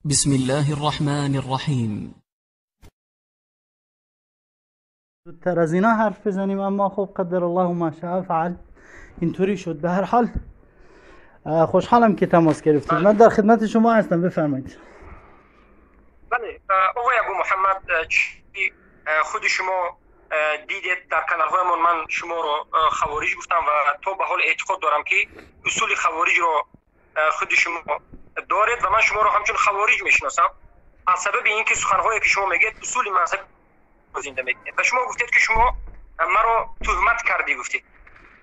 بسم الله الرحمن الرحیم. زودتر از اینا حرف بزنیم، اما خب قدر الله ما شاء فعل، اینطوری شد. به هر حال خوشحالم که تماس گرفتید. من در خدمت شما هستم، بفرمایید. بله آقای ابو محمد، خود شما دیدید در کانال‌هایمان من شما رو خوارج گفتم و تا به حال اعتقاد دارم که اصول خوارج رو خود شما دارید و من شما رو همچون خوارج میشناسم، از سبب اینکه سخن‌هایی که شما میگید اصول مذهب زنده میکنید و شما گفتید که شما مرا تهمت کردی، گفتید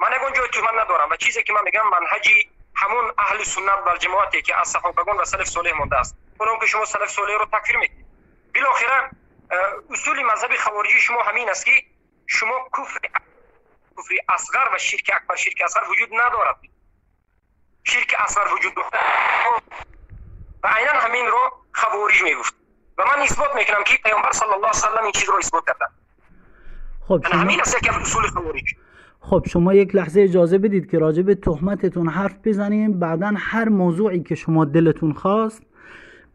من اون جای تهمت ندارم و چیزی که من میگم منهجی همون اهل سنت و جماعتی که از صحابگان و سلف صالح مونده است، اونم که شما سلف صالح رو تکفیر میکنید. بالاخره اصول مذهب خوارجی شما همین است که شما کفر اصغر و شرک اکبر، شرک اصغر وجود ندارد، شرک اصغر وجود دارد و عینا همین رو خوارج میگفت و من اثبات میکنم که پیامبر صلی الله علیه و سلم این چیز رو اثبات کردن. خب همین است که اصول خوارج. خب شما یک لحظه اجازه بدید که راجع به تهمتتون حرف بزنیم، بعدا هر موضوعی که شما دلتون خواست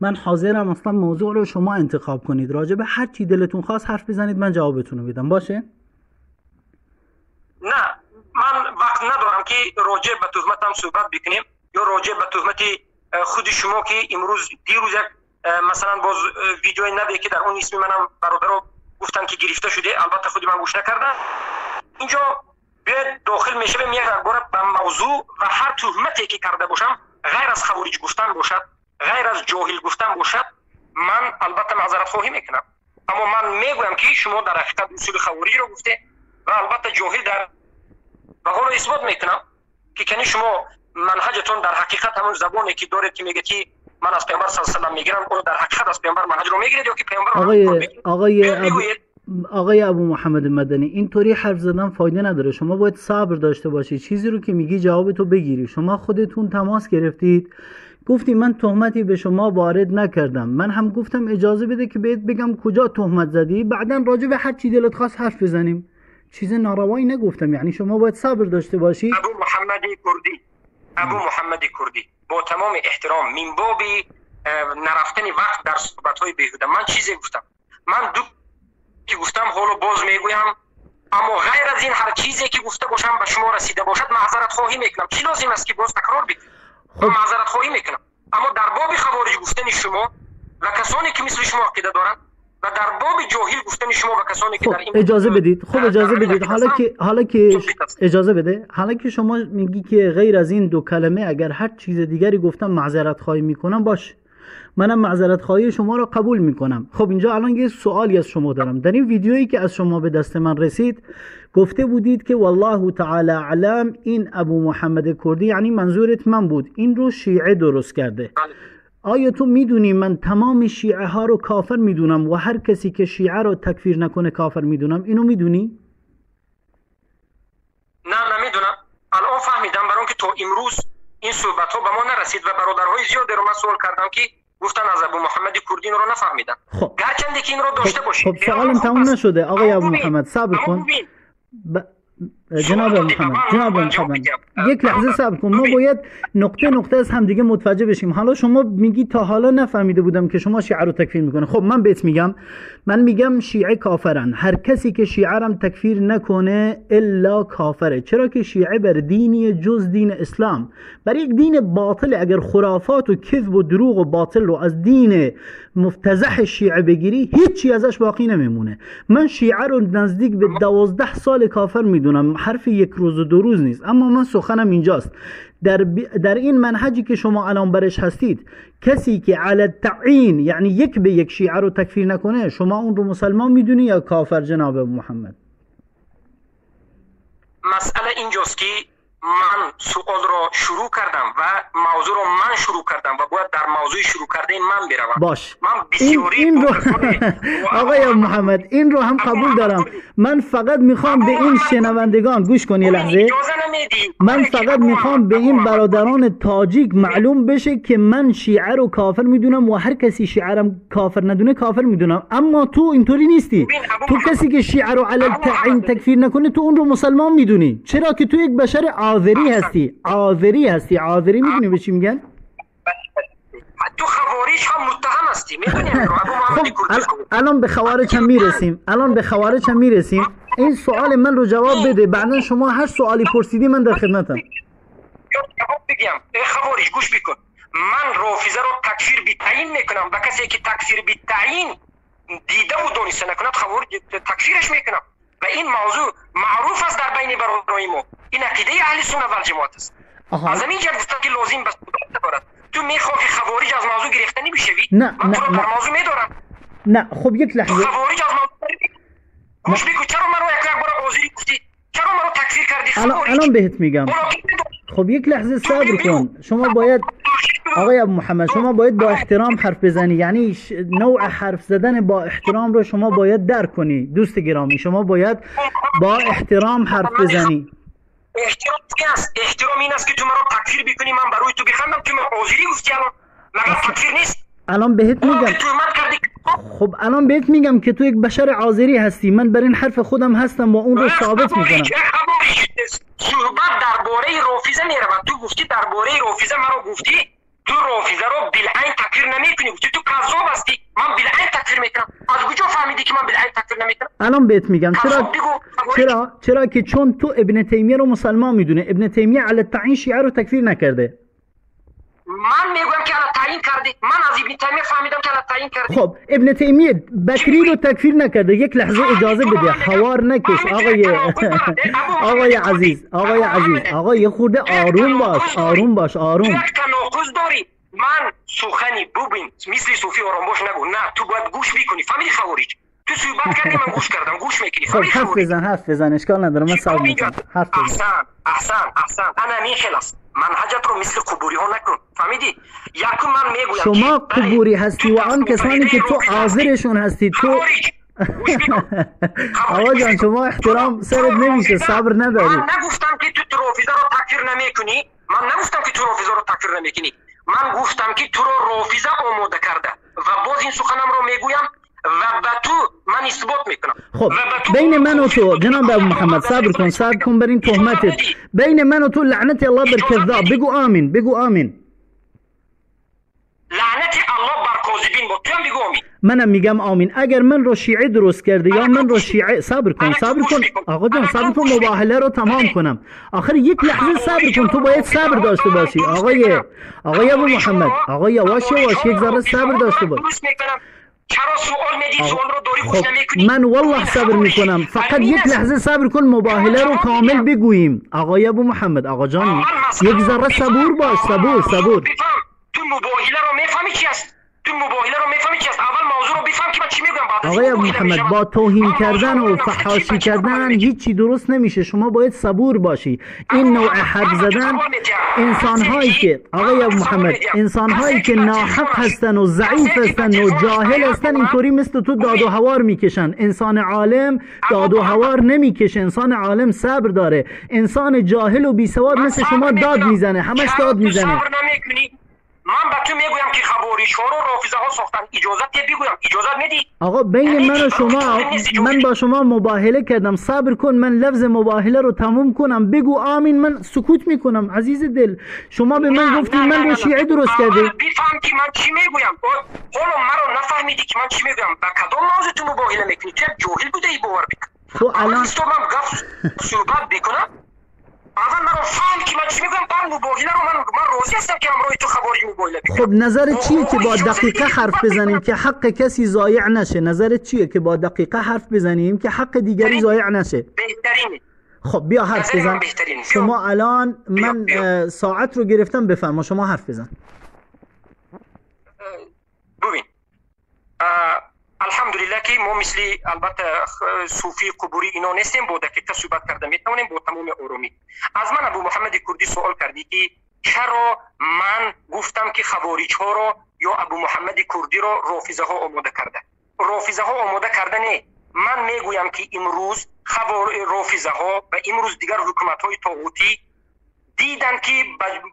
من حاضرم اصلا موضوع رو شما انتخاب کنید، راجع به هر چی دلتون خواست حرف بزنید، من جوابتون رو میدم. باشه؟ نه من وقت ندارم که راجع به تهمتم صحبت بکنیم یا راجع به تهمت خود شما که امروز دیروز یک مثلا باز ویدیوی نوی که در اون اسم منم برادرو گفتن که گرفته شده، البته خودی من گوش نکردم. اینجا بیاید داخل میشه به یک بار به موضوع و هر تهمتی که کرده باشم غیر از خوارج گفتن باشد، غیر از جاهل گفتن باشد، من البته معذرت خواهی میکنم، اما من میگویم که شما در حقیقت اصول خوارج رو گفته و البته جاهل در و حالا اثبات میکنم که کنی شما منهجتون در حقیقت همون زبانی که دارید که میگه که من از پیامبر صلی الله علیه و سلم میگیرم، اون در حقیقت از پیامبر منهج رو میگیرید یا که پیامبر آقای ابو محمد مدنی، اینطوری حرف زدن فایده نداره. شما باید صبر داشته باشی، چیزی رو که میگی جواب تو بگیری. شما خودتون تماس گرفتید، گفتی من تهمتی به شما وارد نکردم، من هم گفتم اجازه بده که بهت بگم کجا تهمت زدی، بعدا راجع به هر چی دلت خواست حرف بزنیم. چیز ناروایی نگفتم، یعنی شما باید صبر داشته باشی. ابو محمد کردی، ابو محمد کردی، با تمام احترام من باب نرفتن وقت در صحبت‌های بیهوده، من چیزی گفتم، من دو که گفتم حالا باز میگویم، اما غیر از این هر چیزی که گفته باشم به شما رسیده باشد معذرت خواهی میکنم. چی لازم است که باز تکرار بکنم؟ خب معذرت خواهی میکنم، اما در باب خوارج گفتن شما و کسانی که مثل شما عقیده دارند و در باب جاهل گفتن شما و کسانی که در این اجازه بدید. خب اجازه بدید، حالا که اجازه بده، حالا که شما میگی که غیر از این دو کلمه اگر هر چیز دیگری گفتم معذرت خواهی میکنم، باش، منم معذرت خواهی شما رو قبول میکنم. خب اینجا الان یه سوالی از شما دارم. در این ویدیویی که از شما به دست من رسید گفته بودید که والله تعالی اعلم این ابو محمد کردی، یعنی منظورت من بود، این رو شیعه درست کرده. آیا تو میدونی من تمام شیعه ها رو کافر میدونم و هر کسی که شیعه رو تکفیر نکنه کافر میدونم؟ اینو میدونی؟ نه نمیدونم. الان فهمیدم، برای اینکه تا امروز این صحبت ها به ما نرسید و برادرهای زیادی رو من سوال کردم که گفتن از ابو محمد کردی رو نفهمیدم. خب گرچند که این رو داشته باشید. خب سوالم تموم نشده آقای ابو محمد، صبر کن. جناب محمد، جناب محمد یک لحظه صبر کن، ما باید نقطه نقطه از همدیگه متوجه بشیم. حالا شما میگی تا حالا نفهمیده بودم که شما شیعه رو تکفیر میکنه. خب من بهت میگم، من میگم شیعه کافرن، هر کسی که شیعه رم تکفیر نکنه الا کافره. چرا که شیعه بر دینی جز دین اسلام، بر یک دین باطل، اگر خرافات و کذب و دروغ و باطل رو از دین مفتضح شیعه بگیری هیچی ازش باقی نمیمونه. من شیعه رو نزدیک به 12 سال کافر میدونم، حرف یک روز و دو روز نیست. اما من سخنم اینجاست، در این منهجی که شما الان برش هستید، کسی که علی التعیین یعنی یک به یک شیعه رو تکفیر نکنه، شما اون رو مسلمان میدونی یا کافر جناب محمد؟ مسئله اینجاست که من سوال رو شروع کردم و موضوع رو من شروع کردم و باید در موضوع شروع کرده من بروم. باش، من بسیاری این رو آقای محمد این رو هم قبول دارم. من فقط میخوام به این شنوندگان گوش کن یه لحظه، من فقط میخوام به این برادران تاجیک معلوم بشه که من شیعه رو کافر میدونم و هر کسی شیعه رو کافر ندونه کافر میدونم. اما تو اینطوری نیستی، تو کسی که شیعه رو علی التعیین تکفیر نکنه تو اون رو مسلمان میدونی. چرا که تو یک بشر آذری هستی، آذری هستی. آذری میدونی به چی میگن؟ تو خوارج هم متهم هستی، میدونی ابو محمد کردی. الان به خوارج هم میرسیم، الان به خوارج هم میرسیم. این سوال من رو جواب بده، بعدا شما هر سوالی پرسیدی من در خدمتم. جواب بگم. ای خوارج گوش بکن، من رافضه رو تکفیر بی‌تعیین میکنم و کسی که تکفیر بی‌تعیین دیده و دانسته نکند خوارج تکفیرش میکنم و این موضوع معروف است در بین برادرای ما. این عقیده اهل سنت و الجماعت است. از همین جهت گفتم که لازم بس دارد. تو میخوای خوارج از موضوع گرفتنی بشوی؟ نه من نه تو رو نه در موضوع میدارم. نه خب یک تو لحظه خوارج از موضوع گوش بکن. چرا منو یک بار آزری گفتی؟ چرا منو تکفیر کردی؟ الان بهت میگم. خب یک لحظه صبر کن. شما باید آقای ابو محمد، شما باید با احترام حرف بزنی، یعنی نوع حرف زدن با احترام رو شما باید درک کنی دوست گرامی. شما باید با احترام حرف بزنی. احترام چی است؟ احترام این است که تو مرا تکفیر بکنی، من برای تو بخندم. تو مرا آزری گفتی الان، مگر تکفیر نیست؟ الان بهت میگم. خب الان بهت میگم که تو یک بشر آذری هستی، من بر این حرف خودم هستم و اون رو ثابت میکنم. صحبت درباره رافضه میرود. تو گفتی درباره رافضه، مرا گفتی تو رافضه رو بالعین تکفیر نمیکنی، گفتی تو کذاب هستی، من بالعین تکفیر میکنم. از کجا فهمیدی که من بالعین تکفیر نمیکنم؟ الان بهت میگم چرا. چرا که چون تو ابن تیمیه رو مسلمان میدونه. ابن تیمیه علی التعیین شیعه رو تکفیر نکرده. من میگم که علی تعیین کرده. من از ابن تیمیه فهمیدم که علی تعیین کرده. خب ابن تیمیه بکری رو تکفیر نکرده. یک لحظه اجازه بده، حوار نکش آقای آقای عزیز، آقای عزیز، آقای یه خورده آروم باش، آروم باش، آروم. یک تناقض داری. من سخنی ببین مثل صوفی آرام باش نگو، نه تو باید گوش بکنی. فهمیدی خوارج؟ تو صحبت کردی من گوش کردم، گوش میکنی. خب حرف بزن، حرف بزن، اشکال نداره، من صبر میکنم. حرف بزن. احسن احسن احسن. انا می خلاص منهجت رو مثل قبوری ها نکن، فهمیدی؟ یکم من میگویم شما قبوری هستی و آن کسانی که تو آذرشون هستی تو. آقا جان شما احترام سرت نمیشه، صبر نداری. من نگفتم که تو رافضه رو تکفیر نمیکنی، من نگفتم که تو رافضه رو تکفیر نمیکنی، من گفتم که تو رو رافضه آماده کرده و باز این سخنم رو میگویم و به تو من اثبات میکنم. خب بین من و تو جناب ابو محمد، صبر کن، صبر کن بر این تهمتت. بین من و تو لعنت الله بر کذاب، بگو آمین، بگو آمین. لعنت الله بر کاذبین بود، تو هم بگو آمین. منم میگم آمین. اگر من رو شیعه درست کرده یا من رو شیعه، صبر کن، صبر کن آقا جان، صبر کن مباهله رو تمام کنم. آخر یک لحظه صبر کن، تو باید صبر داشته باشی آقای ابو محمد. آقا یواش یواش یک ذره صبر داشته باش. چرا سوال میدی؟ سوال رو داری گوش نمیکنی. من والله صبر میکنم، فقط یک لحظه صبر کن مباهله رو کامل بگوییم. آقای ابو محمد، آقا جان یک ذره صبور باش، صبور صبور. تو مباهله رو میفهمی چی است؟ تو مباهله رو میفهمی چی است؟ اول موضوع رو بفهم که من چی میگم. بعد آقای ابو محمد با توهین کردن و فحاشی کردن هیچی درست نمیشه، شما باید صبور باشی. این نوع حرف زدن، انسان‌هایی که آقای ابو محمد، انسان‌هایی که ناحق هستن و ضعیف هستن و جاهل هستن اینطوری مثل تو داد و هوار میکشن. انسان عالم داد و هوار نمیکشه، انسان عالم صبر داره. انسان جاهل و بیسواد مثل شما داد میزنه، همش داد میزنه. من به تو میگویم که خوارج ها رو رافضه ها ساختن. اجازه بگویم؟ اجازه میدی؟ آقا بین من و شما، من با شما مباهله کردم، صبر کن من لفظ مباهله رو تموم کنم، بگو آمین من سکوت میکنم. عزیز دل شما به من گفتی من رو شیعه درست کردی. بفهم که من چی میگویم. حالا مرا نفهمیدی که من چی میگویم. با کدام موضوع تو مباهله میکنی؟ تو جاهل بوده ای، باور بکن. تو الان من گفت صحبت بکنم، اول مرا فهم که من چی میگم، بعد مباهله رو من راضی هستم که همراه تو خوارج مباهله بکنم. خب نظر چیه که با دقیقه حرف بزنیم که حق کسی ضایع نشه؟ نظر چیه که با دقیقه حرف بزنیم که حق دیگری ضایع نشه؟ بهترین. خب بیا حرف بزن. شما الان من ساعت رو گرفتم، بفرما شما حرف بزن. ببین الحمدلله که ما مثل البته صوفی قبوری اینا نیستیم، با دقیقه صحبت کرده میتوانیم با تمام آرامی. از من ابو محمد کردی سوال کردی که چرا من گفتم که خوارج ها رو یا ابو محمد کردی رو رافضه ها آماده کرده. رافضه ها آماده کرده نه، من میگویم که امروز رافضه ها و امروز دیگر حکومت های طاغوتی دیدن که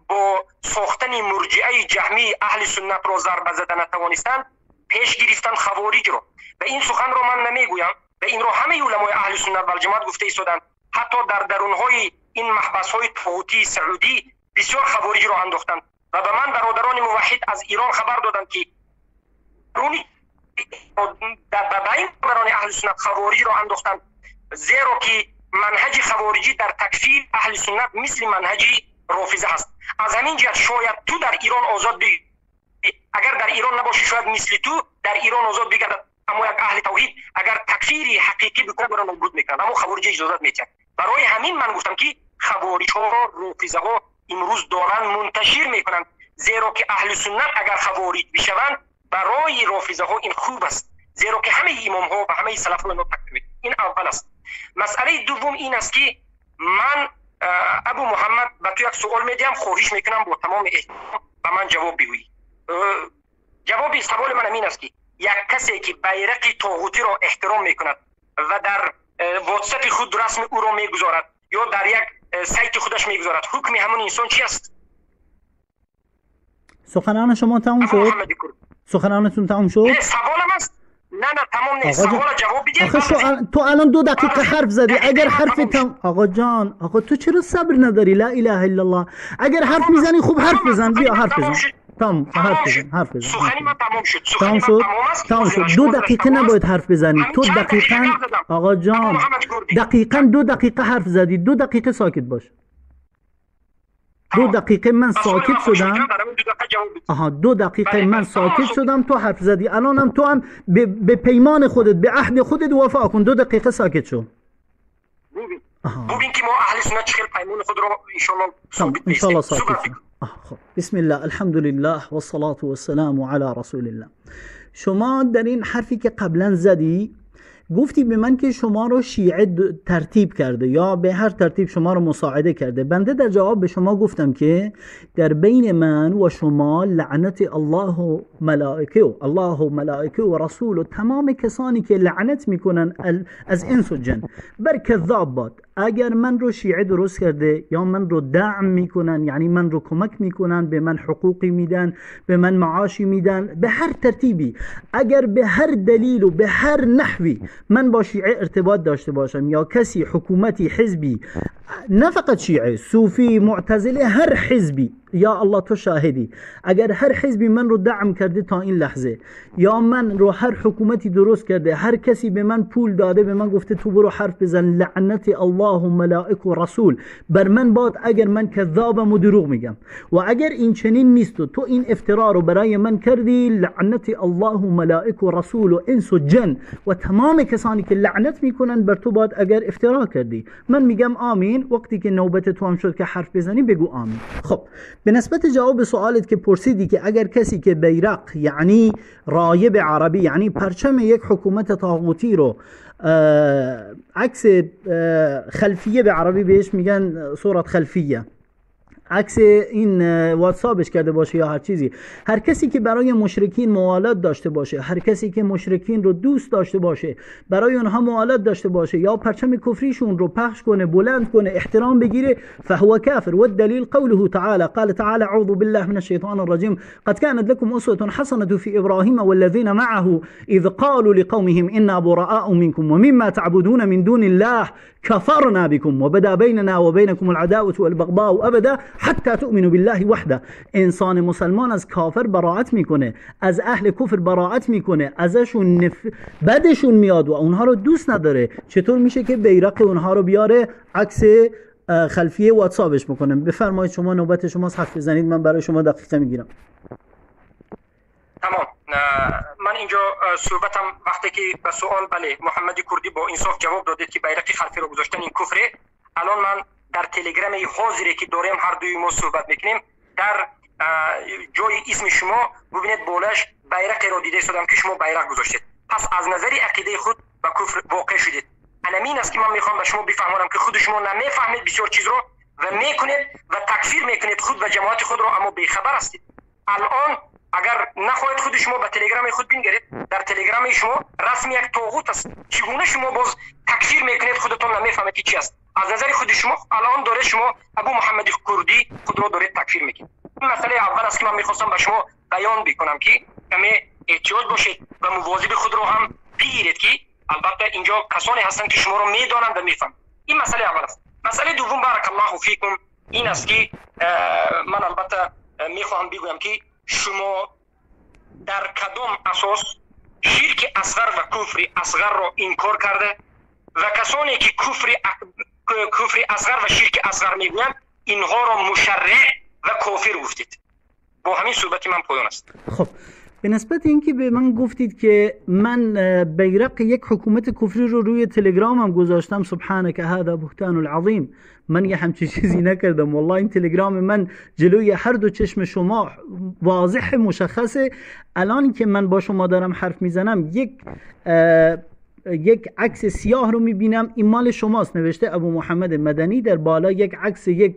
با ساختن مرجعه جهمی اهل سنت را ضربه زدن نتوانستند، پیش گرفتن خوارج رو. و این سخن رو من نمیگویم و این رو همه علمای اهل سنت و الجماعت گفته ایستادند. حتی در درونهای این محبس‌های طاغوتی سعودی بسیار خوارج رو انداختند. و به من برادران موحد از ایران خبر دادند که در بین برادران اهل سنت خوارج را انداختند، زیرا که منهج خوارجی در تکفیر اهل سنت مثل منهج رافضه است. از همین جهت شاید تو در ایران آزاد بگردی، اگر در ایران نباشی شاید مثل تو در ایران آزاد بگردد. اما یک اهل توحید اگر تکفیری حقیقی بکنه برای نابود میکنند، اما خوارج اجازت میدهند. برای همین من گفتم که خوارج ها را رافضه ها امروز دارند منتشر میکنند، زیرا که اهل سنت اگر خوارج بشوند برای رافضه ها این خوب است، زیرا که همه امام ها و همه سلف ها تکفیر میکنند. این اول است. مسئله دوم این است که من ابو محمد به تو یک سوال میدیم، خواهش میکنم با تمام احترام به من جواب بگویی. جواب سوال من این است که یک کسی که بیرق طاغوتی را احترام میکند و در واتساپ خود رسم او را میگذارد یا در یک سایت خودش میگذارد، حکم همون انسان چی است؟ سخنان شما تمام شد؟ سخنانتون تمام شد؟ نه، سوالم است. نه تمام نیست. سوال جواب بده. آخه تو الان 2 دقیقه حرف زدی. اگر حرف تم آقا جان، آقا تو چرا صبر نداری؟ لا اله الا الله. اگر حرف میزنی خوب حرف بزن، بیا حرف بزن. تمام، حرف بزن، حرف بزن. سخنی من تمام شد. تمام شد. تمام شد. 2 دقیقه نباید حرف بزنی. تو دقیقاً آقا جان، دقیقاً 2 دقیقه حرف زدی. 2 دقیقه ساکت باش. 2 دقیقه من ساکت شدم. آها، 2 دقیقه من ساکت شدم، تو حرف زدی. الانم تو هم به پیمان خودت، به عهد خودت وفا کن. 2 دقیقه ساکت شو. ببین که ما اهل سنت چه پیمان خود رو ان شاء الله ثابت ان شاء الله ساکت. خب بسم الله، الحمد لله والصلاة والسلام علی رسول الله. شما در این حرفی که قبلا زدی گفتی به من که شما رو شیعه ترتیب کرده یا به هر ترتیب شما رو مساعده کرده. بنده در جواب به شما گفتم که در بین من و شما لعنت الله و ملائکه و الله و ملائکه و رسول و تمام کسانی که لعنت میکنن از انس و جن بر کذاب باد. اگر من رو شیعه درست کرده یا من رو دعم میکنن، یعنی من رو کمک میکنن، به من حقوقی میدن، به من معاشی میدن، به هر ترتیبی، اگر به هر دلیل و به هر نحوی من با شیعه ارتباط داشته باشم یا کسی، حکومتی، حزبی، نه فقط شیعه، صوفی، معتزله، هر حزبی، یا الله تو شاهدی، اگر هر حزبی من رو دعم کرده تا این لحظه یا من رو هر حکومتی درست کرده، هر کسی به من پول داده، به من گفته تو برو حرف بزن، لعنت الله و ملائک و رسول بر من باد اگر من کذابم و دروغ میگم. و اگر این چنین نیست و تو این افترا رو برای من کردی، لعنت الله و ملائک و رسول و انس و جن و تمام کسانی که لعنت میکنن بر تو باد اگر افترا کردی. من میگم آمین. وقتی که نوبت تو هم شد که حرف بزنی بگو آمین. خب به نسبت جواب سوالت که پرسیدی که اگر کسی که بیرق، یعنی رایه به عربی، یعنی پرچم یک حکومت طاغوتی رو عکس خلفیه به عربی بهش میگن صورت خلفیه، عکس این واتساپش کرده باشه یا هر چیزی، هر کسی که برای مشرکین موالات داشته باشه، هر کسی که مشرکین رو دوست داشته باشه، برای اونها موالات داشته باشه یا پرچم کفریشون رو پخش کنه، بلند کنه، احترام بگیره، فهو کافر. والدلیل قوله تعالی، قال تعالی اعوذ بالله من الشیطان الرجیم قد كانت لكم اسوة حسنة في ابراهیم والذین معه اذ قالوا لقومهم انا براء منكم ومما تعبدون من دون الله كفرنا بكم وبدا بيننا وبينكم العداوة والبغضاء ابدا حتی تؤمنوا بالله وحده. انسان مسلمان از کافر براعت میکنه، از اهل کفر براعت میکنه، ازشون بدشون میاد و اونها رو دوست نداره. چطور میشه که بیرق اونها رو بیاره عکس خلفیه واتساپش بکنه؟ بفرمایید شما، نوبت شماست، حرف بزنید، من برای شما دقیقه میگیرم. تمام. من اینجا صحبتم وقتی که به سوال بله محمد کردی با انصاف جواب دادید که بیرق خلفی رو گذاشتن این کفره. الان من در تلگرام حاضری که داریم هر دوی ما صحبت میکنیم، در جای اسم شما ببینید بالاش بیرق را دیده شدم که شما بیرق گذاشتید. پس از نظر عقیده خود به کفر واقع شدید. همین است که من میخوام به شما بفهمانم که خود شما نمیفهمید بسیار چیز رو و میکنید و تکفیر میکنید خود و جماعت خود رو، اما بیخبر هستید. الان اگر نخواهید خود شما به تلگرام خود بنگرید، در تلگرام شما رسم یک طاغوت است. چگونه شما باز تکفیر میکنید خودتون نمیفهمید که چی است؟ از نظر خود شما الان داره شما ابو محمد کردی خود رو داره تکفیر میکنید. این مسئله اول است که من میخواستم به شما بیان بکنم که کمی احتیاط باشید و مواظب خود رو هم بگیرید که البته اینجا کسانی هستند که شما رو میدانند و میفهمند. این مسئله اول است. مسئله دوم بارک الله فیکم این است که من البته میخواهم بگویم که شما در کدام اساس شرک اصغر و کفر اصغر را انکار کرده و کسانی که کفر اصغر و شرک اصغر میگویند اینها را مشرع و کافر گفتید. با همین صحبت من پایان است. خب به نسبت اینکه به من گفتید که من بیرق یک حکومت کفری رو روی تلگرامم گذاشتم، سبحانك هذا بهتان العظیم، من یه همچین چیزی نکردم. والله این تلگرام من جلوی هر دو چشم شما واضح مشخصه. الان که من با شما دارم حرف میزنم یک عکس سیاه رو میبینم، این مال شماست، نوشته ابو محمد مدنی، در بالا یک عکس یک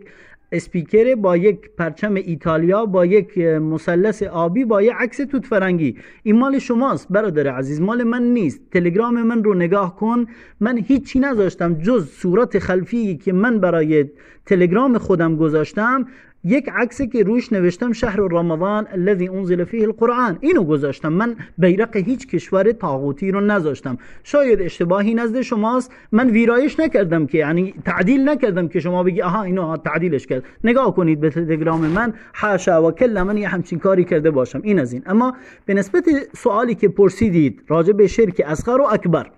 اسپیکر با یک پرچم ایتالیا با یک مثلث آبی با یک عکس توت فرنگی. این مال شماست برادر عزیز، مال من نیست. تلگرام من رو نگاه کن، من هیچی نذاشتم جز صورت خلفی که من برای تلگرام خودم گذاشتم، یک عکسی که روش نوشتم شهر رمضان الذي انزل فيه القرآن، اینو گذاشتم. من بیرق هیچ کشور طاغوتی رو نذاشتم. شاید اشتباهی نزد شماست، من ویرایش نکردم که، یعنی تعدیل نکردم که شما بگی آها اینو تعدیلش کرد. نگاه کنید به تلگرام من، حاشا و کلا من یه همچین کاری کرده باشم. این از این. اما به نسبت سوالی که پرسیدید راجع به شرک اصغر و اکبر،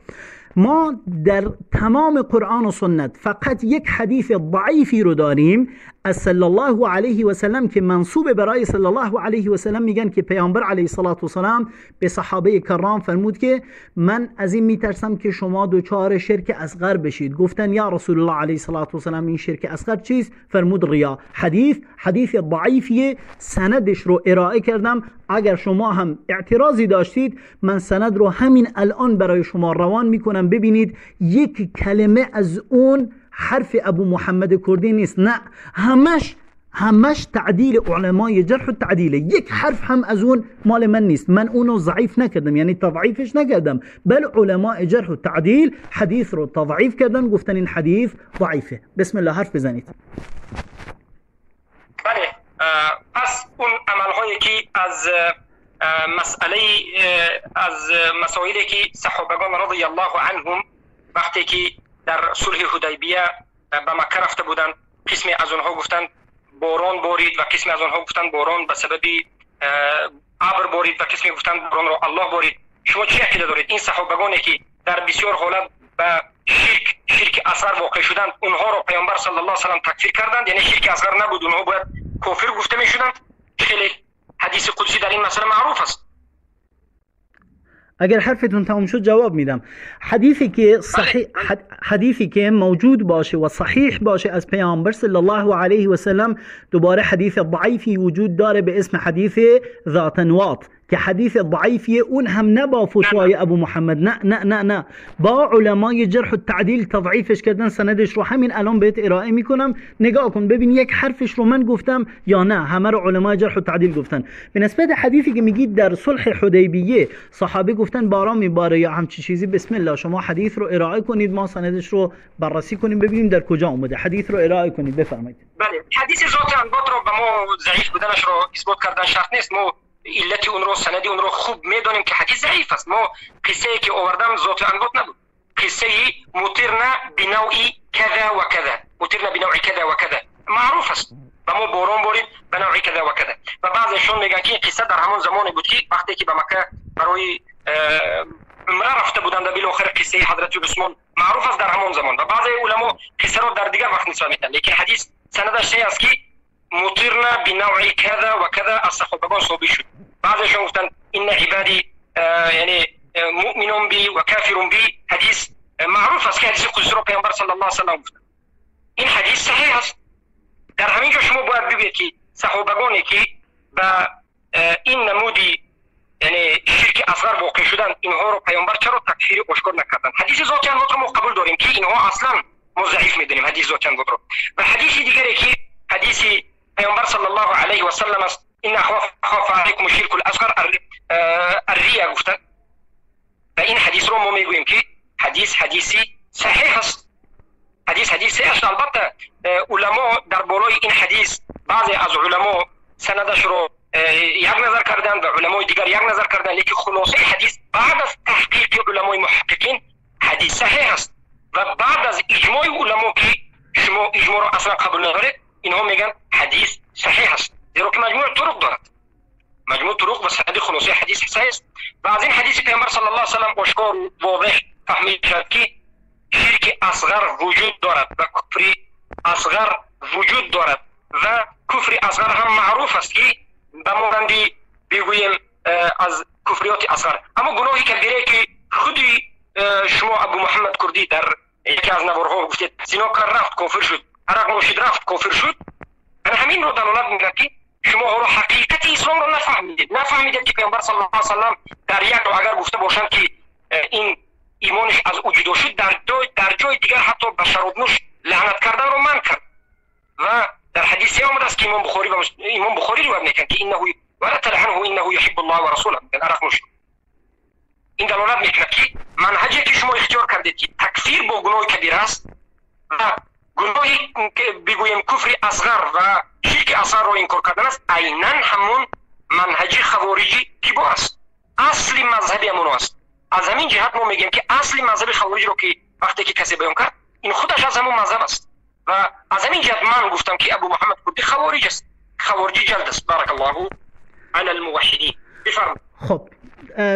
ما در تمام قرآن و سنت فقط یک حدیث ضعیفی رو داریم از صلی الله علیه و سلم که منسوب برای صلی الله علیه و سلم، میگن که پیامبر علیه الصلاة والسلام به صحابه کرام فرمود که من از این میترسم که شما دچار شرک اصغر بشید. گفتن یا رسول الله علیه الصلاة والسلام این شرک اصغر چیست؟ فرمود ریا. حدیث ضعیفیه، سندش رو ارائه کردم. اگر شما هم اعتراضی داشتید من سند رو همین الان برای شما روان میکنم، ببینید یک کلمه از اون حرف ابو محمد کردی نیست، نه، همش تعدیل علمای جرح و تعدیله، یک حرف هم از اون مال من نیست. من اونو ضعیف نکردم، یعنی تضعیفش نکردم، بل علماء جرح و تعدیل حدیث رو تضعیف کردن، گفتن این حدیث ضعیفه. بسم الله، حرف بزنید. بله، پس اون عملهایی که از مسئله از مسائلی که صحابگان رضی الله عنهم وقتی که در صلح حدیبیه به مکه رفته بودند، قسمی از آنها گفتند باران بارید و قسمی از آنها گفتند باران به سبب ابر بارید و قسمی گفتند باران را الله بارید. شما چه عقیده دارید؟ این صحابگانی که در بسیار حالت به شرک اصغر واقع شدند، اونها را پیامبر صلی الله علیه و سلم تکفیر کردند، یعنی شرک اصغر نبود، اونها باید کافر گفته میشدند. خیلی حدیث قدسی در این مسئله معروف است. اگر حرفتون تمام شد جواب میدم. حدیثی که موجود باشه و صحیح باشه از پیامبر صلی الله علیه و سلم، دوباره حدیث ضعیفی وجود داره به اسم حدیث ذات انواط که حدیث ضعیفیه، اون هم نه با فتوای ابو محمد، نه نه نه نه، با علمای جرح و تعدیل تضعیفش کردن. سندش رو همین الان بهت ارائه میکنم، نگاه کن ببین یک حرفش رو من گفتم یا نه، همه رو علمای جرح و تعدیل گفتن. به نسبت حدیثی که میگید در صلح حدیبیه صحابه گفتن باران میباره یا همچی چیزی، بسم الله شما حدیث رو ارائه کنید، ما سندش رو بررسی کنیم ببینیم در کجا اومده. حدیث رو ارائه کنید، بفرمایید. بله، حدیث ذات انباط رو به ما ضعیف بودنش رو اثبات کردن شرط نیست، ما علت اون رو سند اون رو خوب میدونیم که حدیث ضعیف است. ما قصه ای که آوردم ذات انباط نبود، قصه مطرنا بنوع كذا وكذا، مطرنا بنوع كذا وكذا معروف است و ما باران بارید به نوع كذا وكذا. و بعضیشون میگن که این قصه در همون زمان بود که وقتی که به مکه برای عمره رفته بودند و بالاخره قصه حضرت عثمان معروف است در همون زمان، و بعضی علما قصه را در دیگر وقت نسبت میدن، لیکن حدیث سندش صحیح است که مطرنا بنوع كذا وكذا از صحابگان ثابت شد. بعضیشون گفتن ان عبادی یعنی مؤمن بی و کافر بی، حدیث معروف است که حدیث قدسی رو پیامبر صلی الله علیه و سلم گفتن. این حدیث صحیح است. در همین جا شما باید ببینید که صحابگانی که به این نمودی یعنی شرک اصغر واقع شدن، اینها رو پیامبر چرا تکفیر آشکار نکردن؟ حدیث ذات انواط رو ما قبول داریم که اینها اصلا ما ضعیف میدونیم حدیث ذات انواط رو. و حدیث دیگری که حدیث پیامبر صلی الله علیه و سلم است، ان اخاف علیکم الشرک الاصغر الریا گفتن، و این حدیث رو ما میگوییم که حدیث حدیثی صحیح است. حدیث حدیث صحیح است. البته علما در بالای این حدیث بعضی از علما سندش رو یک نظر کردن و علمای دیگر یک نظر کردن، لیکن خلاصه حدیث بعد از تحقیق علمای محققین حدیث صحیح است و بعد از اجماع علما که شما اجماع رو اصلا قبول ندارید، اینها میگن حدیث صحیح است. زیرا که مجموع طرق دارد، مجموع طرق و سند خلاصه حدیث صحیح است و از این حدیث پیامبر صلی الله علیه و سلم آشکار و واضح فهمیده شد که شرک اصغر وجود دارد و کفر اصغر وجود دارد و کفر اصغر هم معروف است که به مانند بگوییم از کفریات اصغر. اما گناهی کبیره که خودی شما ابو محمد کردی در یکی از نوارها گفتید زنا کرد رفت کافر شد، عرق نوشید رفت کافر شد، همین رو دلالت می‌کند که شما حالا حقیقت اسلام رو نفهمیدید، نفهمیدید که پیامبر صلی الله علیه و سلم در یک رو اگر گفته باشند که این ایمانش از او جدا شد، در جای دیگر حتی به شراب نوش لعنت کردن رو منع کرد و در حدیثی آمده است که امام بخاری روایت می‌کند که انه ولا تلعنه انه يحب الله ورسوله، عرق نوش. این دلالت می‌کند که منهجی که شما اختیار کردید که تکفیر با گناه کبیر است و گناهی بگوییم کفر اصغر و شرک اصغر رو انکار کردن است، عینا همون منهج خوارجی کبار است، اصل مذهب همون است. از همین جهت ما میگیم که اصل مذهب خوارج رو که وقتی که کسی بیان کرد این خودش از همون مذهب است و از همین جهت من گفتم که ابو محمد کردی خوارج است، خوارجی جلد است. بارک الله علی الموحدین. بفرمایید. خب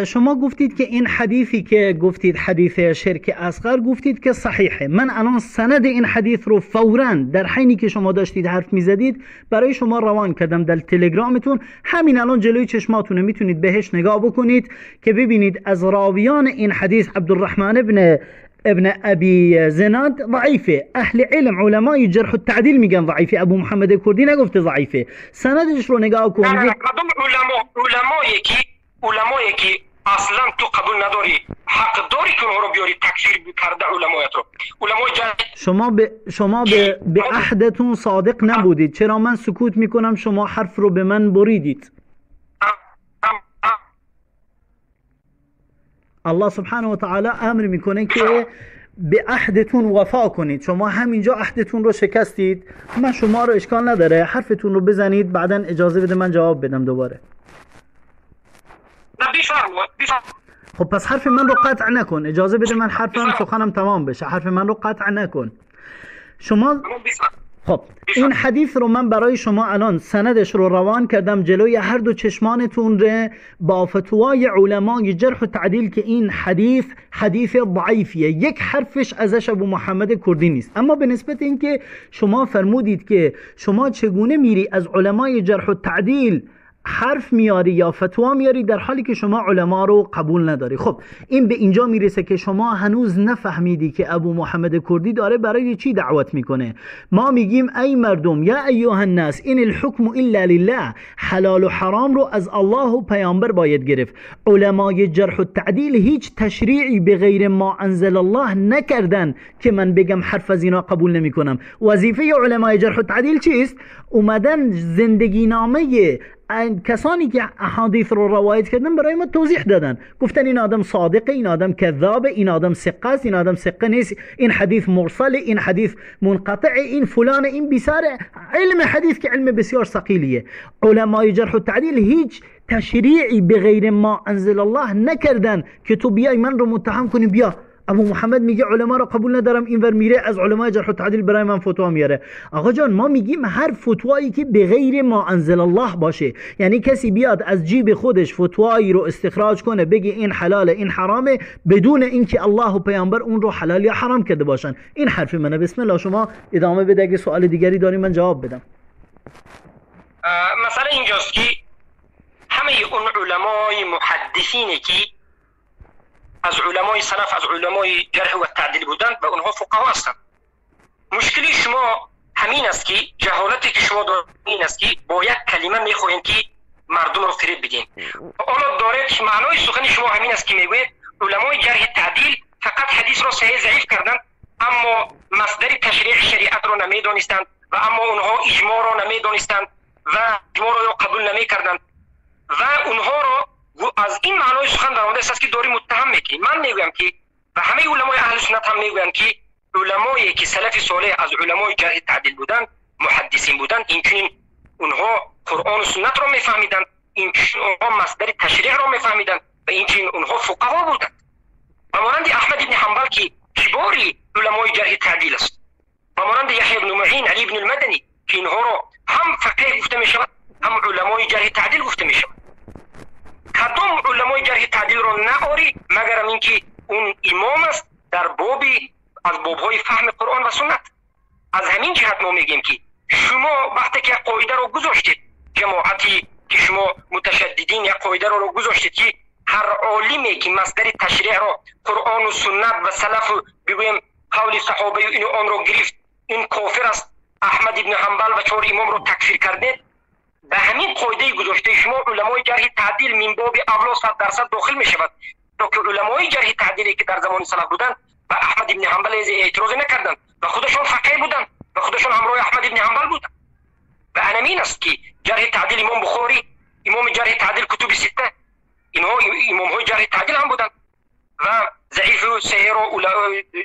شما گفتید که این حدیثی که گفتید حدیث شرک اصغر گفتید که صحیحه. من الان سند این حدیث رو فوراً در حینی که شما داشتید حرف میزدید برای شما روان کردم در تلگرامتون، همین الان جلوی چشماتونه، میتونید بهش نگاه بکنید که ببینید از راویان این حدیث عبدالرحمن ابن ابی زناد ضعیفه، اهل علم علمای جرح و تعدیل میگن ضعیفه، ابو محمد کردی نگفته ضعیفه. سندش رو نگاه کن. علمایی که اصلا تو قبول نداری، حق داری که اونها رو بیاری تکفیر کرده علمایت رو. علمای شما به عهدتون صادق نبودید. چرا من سکوت میکنم شما حرف رو به من بریدید؟ الله سبحانه و تعالی امر میکنه که به عهدتون وفا کنید. شما همینجا عهدتون رو شکستید. من شما رو اشکال نداره، حرفتون رو بزنید، بعدا اجازه بده من جواب بدم دوباره. خب پس حرف من رو قطع نکن، اجازه بده من حرفم سخنم تمام بشه، حرف من رو قطع نکن شما. خب این حدیث رو من برای شما الان سندش رو روان کردم جلوی هر دو چشمانتون رو با فتوای علمای جرح و تعدیل که این حدیث حدیث ضعیفیه، یک حرفش ازش ابو محمد کردی نیست. اما به نسبت اینکه شما فرمودید که شما چگونه میری از علمای جرح و تعدیل حرف میاری یا فتوا میاری در حالی که شما علما رو قبول نداری، خب این به اینجا میرسه که شما هنوز نفهمیدی که ابو محمد کردی داره برای چی دعوت میکنه. ما میگیم ای مردم، یا ایها الناس، این الحکم الا لله، حلال و حرام رو از الله و پیامبر باید گرفت. علمای جرح و تعدیل هیچ تشریعی به غیر ما انزل الله نکردن که من بگم حرف از اینا قبول نمیکنم. وظیفه علمای جرح و تعدیل چیست؟ اومدن زندگی نامه کسانی که احادیث رو روایت کردن برای ما توضیح دادن، گفتن این آدم صادقه، این آدم کذابه، این آدم ثقه است، این آدم ثقه نیست، این حدیث مرسله، این حدیث منقطع، این فلان، این بیساره. علم حدیث که علم بسیار ثقیلیه. علمای جرح و تعدیل هیچ تشریعی به غیر ما انزل الله نکردن که تو بیای من رو متهم کنی. بیا ابو محمد میگه علما رو قبول ندارم، اینور میره از علمای جرح و تعدیل برای من فتوا میاره. آقا جان ما میگیم هر فتوایی که به غیر ما انزل الله باشه، یعنی کسی بیاد از جیب خودش فتوایی رو استخراج کنه بگه این حلاله این حرامه بدون اینکه الله و پیامبر اون رو حلال یا حرام کرده باشن، این حرف منه. بسم الله شما ادامه بده، اگه سوال دیگری داری من جواب بدم. مثلا اینجاست که همه اون علمای محدثینی که از علمای سلف، از علمای جرح و تعدیل بودند و اونها فقها هستند. مشکلی شما همین است که جهالتی که شما دارید این است که با یک کلمه میخواهید که مردم رو فریب بدین. حالا دارید معنای سخن شما همین است که میگوید علمای جرح تعدیل فقط حدیث را صحیح ضعیف کردند، اما مصدر تشریع شریعت را نمیدانستند و اما اونها اجماع را نمیدانستند و اجماع را قبول نمیکردند و اونها را از این معنای سخن در آمده است که داری متهم میکنی. من میگویم که و همه علمای اهل سنت هم میگویند که علمایی که سلف صالح از علمای جرح تعدیل بودند، محدثین بودند، اینچنین اونها قرآن و سنت را میفهمیدند، اینچنین اونها مصدر تشریع را میفهمیدند و اینچنین اونها فقها بودند. و مانند احمد بن حنبل که کباری علمای جرح تعدیل است، و مانند یحیی بن معین، علی بن المدنی که اینها را هم فقیه گفته میشود هم علمای جرح تعدیل گفته میشود. کدام علمای جرح تعدیل رو نآری مگر اینکه اون امام است در بابی از بابهای فهم قرآن و سنت. از همین جهت ما میگیم که شما وقتی که قاعده رو گذاشتید، جماعتی که شما متشددین یک قاعده رو گذاشتید که هر عالمی که مصدر تشریع را قرآن و سنت و سلف و بگویم قول صحابه و این آن رو گرفت، این کافر است، احمد ابن حنبل و 4 امام رو تکفیر کرده، به همین قاعده گذاشته شما علمای جرح تعدیل من باب اولا 100% داخل می شود. که علمای جرح تعدیلی که در زمان سلف بودند و احمد ابن حنبل اعتراض نکردند و خودشون فقیه بودند و خودشون همراه احمد ابن حنبل بودند. و همین است که جرح تعدیل امام بخاری، امام جرح تعدیل کتب سته، اینها امام های جرح تعدیل هم بودند و ضعیف و صحیح رو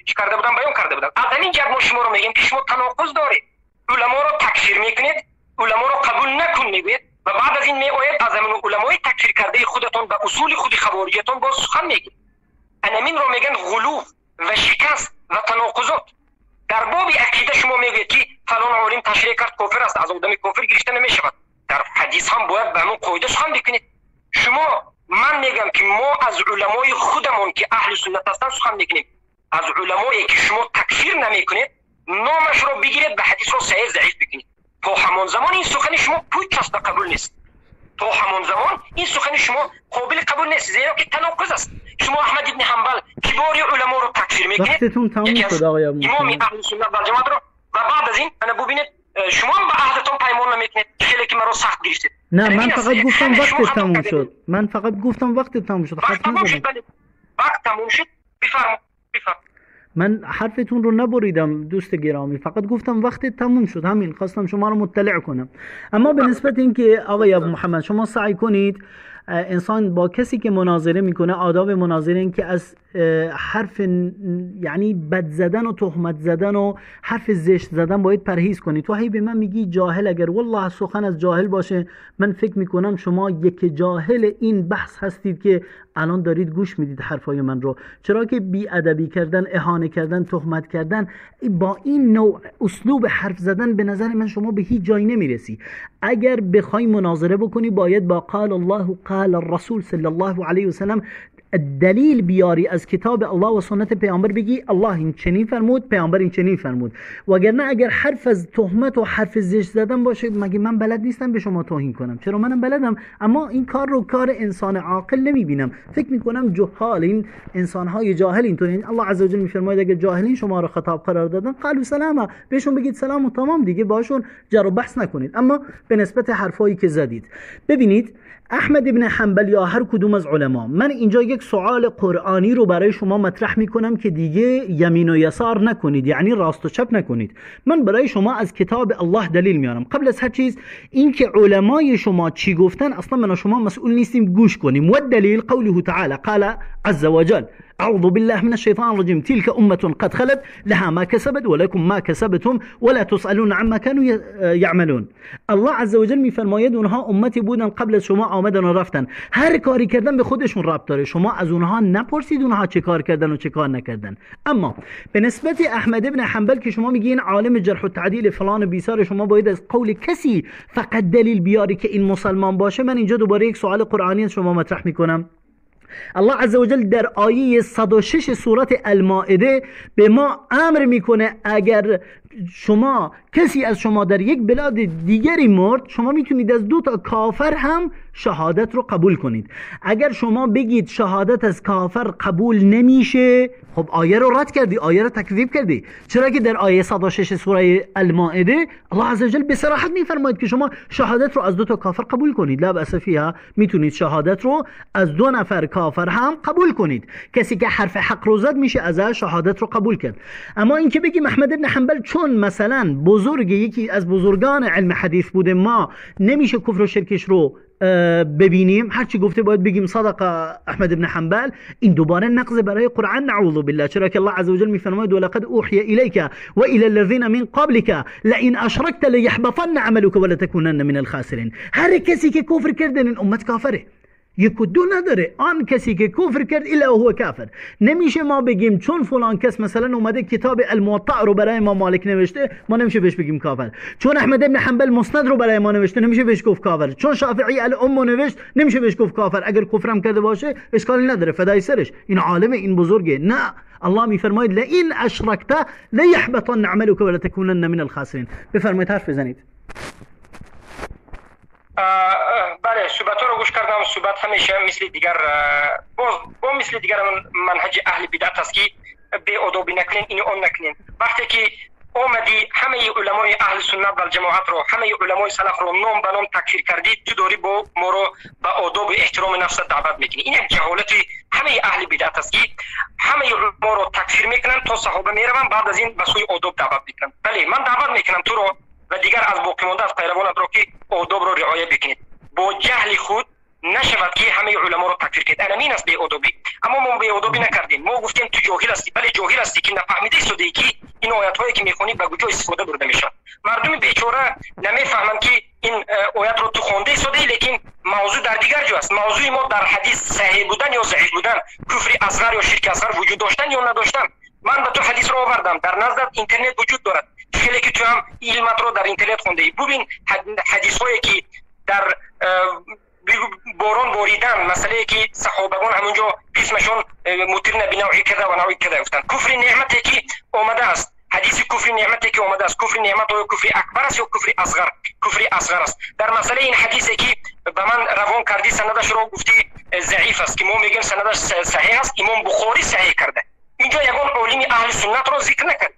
چی کرده بودند، بیان کرده بودند. از همین جهت ما شما رو میگیم که شما تناقض دارید، علما رو تکفیر میکنید، علما رو قبول نکن میگوید و بعد از این میآید از همین علمای تکفیر کرده خودتون به اصول خود خوارجیتون باز سخن میگید. همین رو میگن غلو و شکست و تناقضات. در باب عقیده شما میگوید که فلان عالم تشریح کرد کافر است، از آدم کافر گرفته نمیشود. در حدیث هم باید به همون قاعده سخن بکنید. شما من میگم که ما از علمای خودمون که اهل سنت هستند سخن میکنیم. از علمایی که شما تکفیر نمیکنید نامش رو بگیرید به حدیث رو صحیح ضعیف بکنید. تا همان زمان این سخن شما پوچ است و قبول نیست. تا همان زمان این سخن شما قابل قبول نیست، زیرا که تناقض است. شما احمد ابن حنبل کبار علما رو تکفیر میکنید، وقتتون تموم شد آقای امام اهل سنت و جماعت رو، و بعد از این انا ببینید شما هم به عهدتون پیمان نمیکنید، خیلی که مرا سخت گرفتید. نه من فقط گفتم وقت تموم شد. من فقط گفتم وقت تموم شد. وقت تموم شد. وقت تموم شد. بفرمایید. بفرمایید. من حرفتون رو نبریدم دوست گرامی، فقط گفتم وقت تموم شد، همین خواستم شما رو مطلع کنم. اما به نسبت اینکه آقای ابو محمد شما سعی کنید انسان با کسی که مناظره میکنه آداب مناظره این که از حرف یعنی بد زدن و تهمت زدن و حرف زشت زدن باید پرهیز کنی. تو هی به من میگی جاهل، اگر والله سخن از جاهل باشه من فکر میکنم شما یک جاهل این بحث هستید که الان دارید گوش میدید حرفای من رو. چرا که بی ادبی کردن، اهانه کردن، تهمت کردن با این نوع اسلوب حرف زدن به نظر من شما به هیچ جایی نمیرسی. اگر بخوای مناظره بکنی باید با قال الله قال الرسول صلی الله علیه و سلم دلیل بیاری از کتاب الله و سنت پیامبر، بگی الله این چنین فرمود، پیامبر این چنین فرمود. وگرنه اگر حرف از تهمت و حرف زشت زدن باشه، مگه من بلد نیستم به شما توهین کنم؟ چرا منم بلدم، اما این کار رو کار انسان عاقل نمیبینم. فکر میکنم جهال، این انسانهای جاهل اینطوری. الله عزوجل میفرماید اگر جاهلین شما رو خطاب قرار دادن قالوا سلاما، بهشون بگید سلام و تمام دیگه، باشون جر و بحث نکنید. اما به نسبت حرفایی که زدید، ببینید احمد ابن حنبل یا هر کدوم از علما، من اینجا یک سوال قرآنی رو برای شما مطرح میکنم که دیگه یمین و یسار نکنید، یعنی راست و چپ نکنید. من برای شما از کتاب الله دلیل میارم. قبل از هر چیز این که علمای شما چی گفتن اصلا من و شما مسئول نیستیم گوش کنیم. و دلیل قوله تعالی قال عز وجل أعوذ بالله من الشيطان الرجيم تلك أمة قد خلت لها ما كسبت ولكم ما كسبتم ولا تسألون عما كانوا يعملون. الله عز وجل میفرماید اونها امتی بودن قبل از شما آمدن و رفتن، هر کاری کردن به خودشون ربط داره، شما از اونها نپرسید اونها چه کار کردن و چه کار نکردن. اما به نسبت احمد ابن حنبل که شما میگی این عالم جرح و تعدیل فلان بیسار، شما باید از قول کسی فقط دلیل بیاری که این مسلمان باشه. من اینجا دوباره یک سوال قرآنی از شما مطرح میکنم. الله عزوجل در آیه 106 سورت المائده به ما امر میکنه اگر شما کسی از شما در یک بلاد دیگری مرد، شما میتونید از دو تا کافر هم شهادت رو قبول کنید. اگر شما بگید شهادت از کافر قبول نمیشه، خب آیه رو رد کردی، آیه رو تکذیب کردی. چرا که در آیه 106 سوره المائده الله عزوجل به صراحت میفرماید که شما شهادت رو از دو تا کافر قبول کنید، لا بأس فیها، میتونید شهادت رو از دو نفر کافر هم قبول کنید. کسی که حرف حق رو زد میشه ازش شهادت رو قبول کرد. اما اینکه بگیم احمد بن حنبل چون مثلا بزرگ، یکی از بزرگان علم حدیث بوده، ما نمیشه کفر و شرکش رو ببینیم، هرچی گفته باید بگیم صدق احمد بن حنبل، این دوباره نقض برای قرآن، نعوذ بالله. چرا که الله عز وجل میفرماید ولقد اوحی الیک و الی الذین من قبلک لئن اشرکت لیحبطن عملک ولتکونن من الخاسرین. هر کسی که کفر کرده این امت کافره. یک و دو نداره. آن کسی که کفر کرد الا هو کافر. نمیشه ما بگیم چون فلان کس مثلا اومده کتاب الموطأ رو برای ما مالک نوشته، ما نمیشه بهش بگیم کافر. چون احمد ابن حنبل مسند رو برای ما نوشته، نمیشه بهش گفت کافر. چون شافعی الام نوشت، نمیشه بهش گفت کافر. اگر کفرم کرده باشه اشکالی نداره، فدای سرش، این عالمه، این بزرگه. نه، الله میفرماید لئن اشرکت لیحبطن عملک ولتکونن من الخاسرین. بفرمایید حرف بزنید. بله، صحبت رو گوش کردم. صحبت همیشه مثل دیگر باز با مثل دیگر منهج اهل بدعت است که بی ادبی نکنین، اینو اون نکنین. وقتی که اومدی همه علمای اهل سنت و جماعت رو، همه علمای سلف رو نام به نام تکفیر کردی، تو داری با ما رو به آداب و احترام نفس دعوت میکنی. این یک جهالت همه اهل بدعت است که همه علما رو تکفیر میکنن تا صحابه میروند، بعد از این به سوی آداب دعوت میکنن. بله، من دعوت میکنم تو رو و دیگر از باقی مانده از پیروانت رو که آداب رو رعایت بکنید. با جهل خود نشود که همه علما رو تکفیر کرد. این است بی‌ادبی. اما ما بی‌ادبی نکردیم. ما گفتیم تو جاهل هستی. بله جاهل هستی که نفهمیده ایستادی که این آیت هایی که میخونی به کجا استفاده برده میشن. مردم بیچاره نمیفهمند که این آیت رو تو خونده ایستادی، لیکن موضوع در دیگر جا است. موضوع ما در حدیث صحیح بودن یا ضعیف بودن، کفر اصغر یا شرک اصغر وجود داشتن یا نداشتن. من به تو حدیث رو آوردم، در نزد اینترنت وجود دارد. خیلی که تو هم علمت رو در اینترنت خونده ای. ببین حدیث هایی که در باران باریدن، مسئله که صحابگان همونجا قسمشون مطرنا بنوعی کذا و نوعی کذا گفتن. کفر نعمتی که آمده است، حدیث کفر نعمتی که آمده است، کفر نعمت یا کفر اکبر است یا کفر اصغر؟ کفر اصغر است. در مسئله این حدیثی که به من روان کردی سندش رو گفتی ضعیف است که ما میگیم سندش صحیح است، امام بخاری صحیح کرده. اینجا یگان عالم اهل سنت رو ذکر نکرد.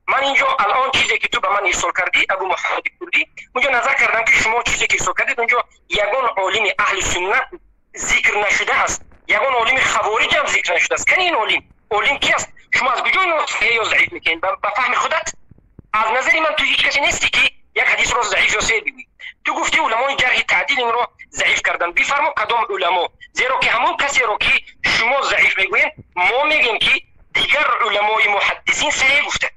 من اینجا الان چیزی که تو به من ارسال کردی ابو محمد کردی، اونجا نظر کردم که شما چیزی که ارسال کردید اونجا یگان عالم اهل سنت ذکر نشده است، یگان عالم خوارج هم ذکر نشده است. کنی این عالم عالم کی است؟ شما از کجا اینو صحیح یا ضعیف میکنید؟ به فهم خودت از نظر من تو هیچ کسی نیستی که یک حدیث رو ضعیف یا صحیح بگویی. تو گفتی علمای جرح تعدیل این رو ضعیف کردن. بفرما کدام علما؟ زیرا که همون کسی رو که شما ضعیف میگوین، ما میگیم که دیگر علمای محدثین صحیح گفته.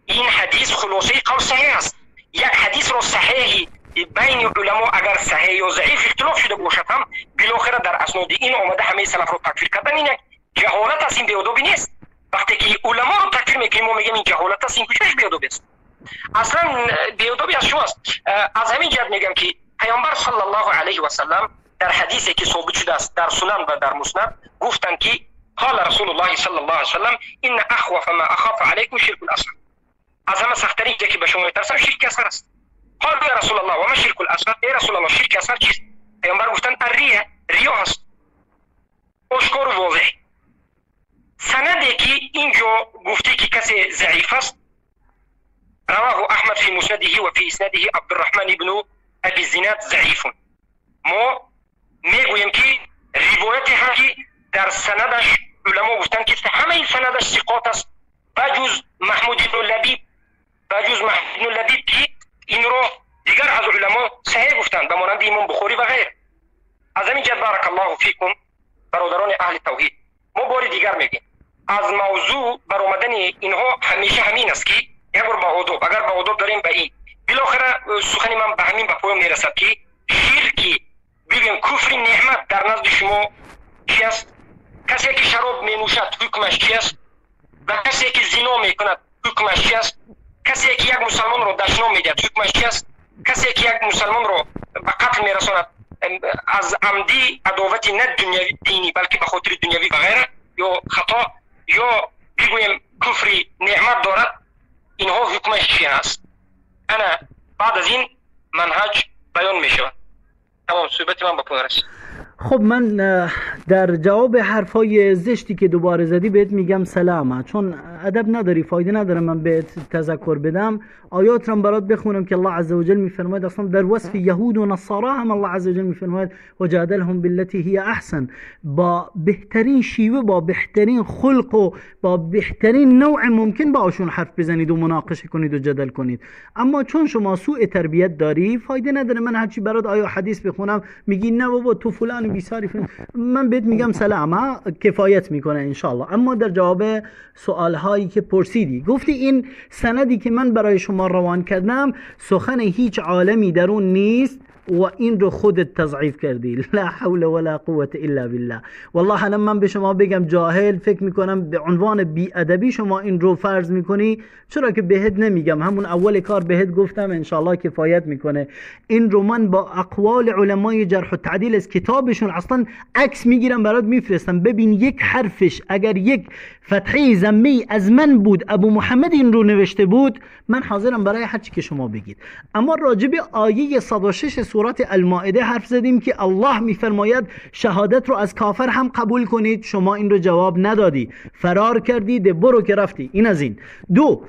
این حدیث خلاصه قول صحیح است. یک حدیث رو صحیح بین علما اگر صحیح یا ضعیف اختلاف شده باشد هم بالاخره در اسناد این آمده همه سلف رو تکفیر کردن. این یک جهالت است، این بی‌ادبی نیست. وقتی که علما رو تکفیر میکنیم ما میگیم این جهالت است، این کجاش بی‌ادبی است؟ اصلا بی‌ادبی از شماست. از همین جهت میگم که پیامبر صلی الله علیه و سلم در حدیثی که ثابت شده است در سنن و در مسند گفتند که قال رسول الله صلی الله علیه و سلم ان اخوف ما اخاف علیکم شرک الاصغر. از همه سخت‌ترین که به شما میترسم شرک اصغر است. قال یا رسول الله و ما شرک الاصغر؟ ای رسول الله شرک اصغر چیست؟ پیامبر گفتند الریه، ریا هست. آشکار و واضح. سندی که اینجا گفته که کسی ضعیف است، رواه احمد فی مسنده و فی اسناده عبدالرحمن بن ابی زناد ضعیف. ما میگوییم که روایت هم که در سندش علما گفتند که همه سندش ثقات است بجز محمود بن لبیب، بجز محمود بن لبیب که این رو دیگر از علما صحیح گفتند به مانند امام بخاری و غیر. از همین جهت بارک الله فیکم برادران اهل توحید، ما بار دیگر میگیم از موضوع برآمدن اینها همیشه همین است که یک بار با آداب، اگر با آداب داریم به این بالاخره سخن من به همین به پایان میرسد که شرکی بگیم کفر نعمت در نزد شما چی است؟ کسی که شراب می نوشد حکمش چی است؟ و کسی که زنا میکند حکمش چی است؟ کسی که یک مسلمان رو دشنام میدهد حکمش چی است؟ کسی که یک مسلمان رو به قتل میرساند از عمدی عداوت نه دنیوی دینی بلکه به خاطر دنیوی و غیره یا خطا یا بگویم کفر نعمت دارد، اینها حکمش چی است؟ انا بعد از این منهج بیان میشود. تمام صحبت من به پایان رسید. خب من در جواب حرفای زشتی که دوباره زدی بهت میگم سلامه، چون ادب نداری، فایده نداره من بهت تذکر بدم. آیات رو برات بخونم که الله عزوجل میفرماید اصلا در وصف یهود و نصارا هم الله عزوجل میفرماید وجادلهم بالتي هي احسن، با بهترین شیوه، با بهترین خلق و با بهترین نوع ممکن باشون حرف بزنید و مناقشه کنید و جدل کنید. اما چون شما سوء تربیت داری فایده نداره من هرچی برات آیه حدیث بخونم میگی نه بابا تو فلان بیساری فلان. من بهت میگم سلامه، کفایت میکنه انشالله. اما در جواب سوال هایی که پرسیدی گفتی این سندی که من برای شما روان کردم سخن هیچ عالمی در اون نیست، و این رو خودت تضعیف کردی. لا حول ولا قوة الا بالله. والله الان من به شما بگم جاهل، فکر میکنم به عنوان بی ادبی شما این رو فرض میکنی، چرا که بهت نمیگم، همون اول کار بهت گفتم انشالله کفایت میکنه. این رو من با اقوال علمای جرح و تعدیل از کتابشون اصلا عکس میگیرم برات میفرستم، ببین یک حرفش اگر یک فتحه ذمی از من بود، ابو محمد این رو نوشته بود، من حاضرم برای هر چی که شما بگید. اما راجب آیه 106 سورت المائده حرف زدیم که الله میفرماید شهادت رو از کافر هم قبول کنید، شما این رو جواب ندادی، فرار کردی، ده برو که رفتی. این از این. دو،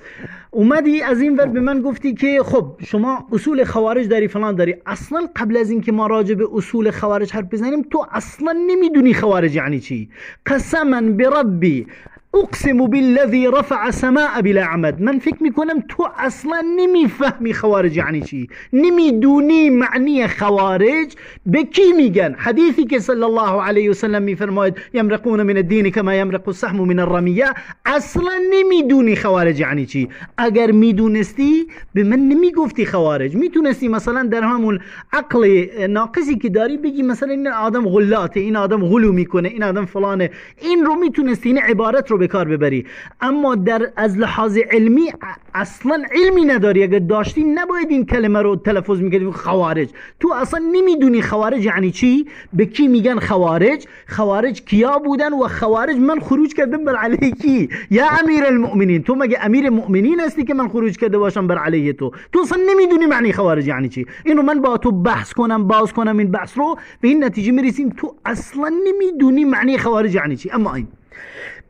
اومدی از این ور به من گفتی که خب شما اصول خوارج داری فلان داری. اصلا قبل از این که ما راجع به اصول خوارج حرف بزنیم، تو اصلا نمیدونی خوارج یعنی چی. قسما بربی اقسم بالذی رفع سماء بلا عمد، من فکر میکنم تو اصلا نمیفهمی خوارج یعنی چی، نمیدونی معنی خوارج به کی میگن. حدیثی که صلی الله علیه و سلم میفرماید یمرقون من الدین کما یمرق السهم من الرمیه، اصلا نمیدونی خوارج یعنی چی. اگر میدونستی به من نمیگفتی خوارج، میتونستی مثلا در همون عقل ناقصی که داری بگی مثلا این آدم غلاته، این آدم غلو میکنه، این آدم فلانه، این رو میتونستی، این عبارت رو به کار ببری. اما در از لحاظ علمی اصلا علمی نداری، اگر داشتی نباید این کلمه رو تلفظ میکردی خوارج. تو اصلا نمیدونی خوارج یعنی چی، به کی میگن خوارج، خوارج کیا بودن و خوارج من خروج کردم بر علیه کی؟ یا امیر المؤمنین، تو مگه امیر المؤمنین هستی که من خروج کرده باشم بر علیه تو؟ تو اصلا نمیدونی معنی خوارج یعنی چی. اینو من با تو بحث کنم، باز کنم این بحث رو، به این نتیجه میرسیم تو اصلا نمیدونی معنی خوارج یعنی چی. اما این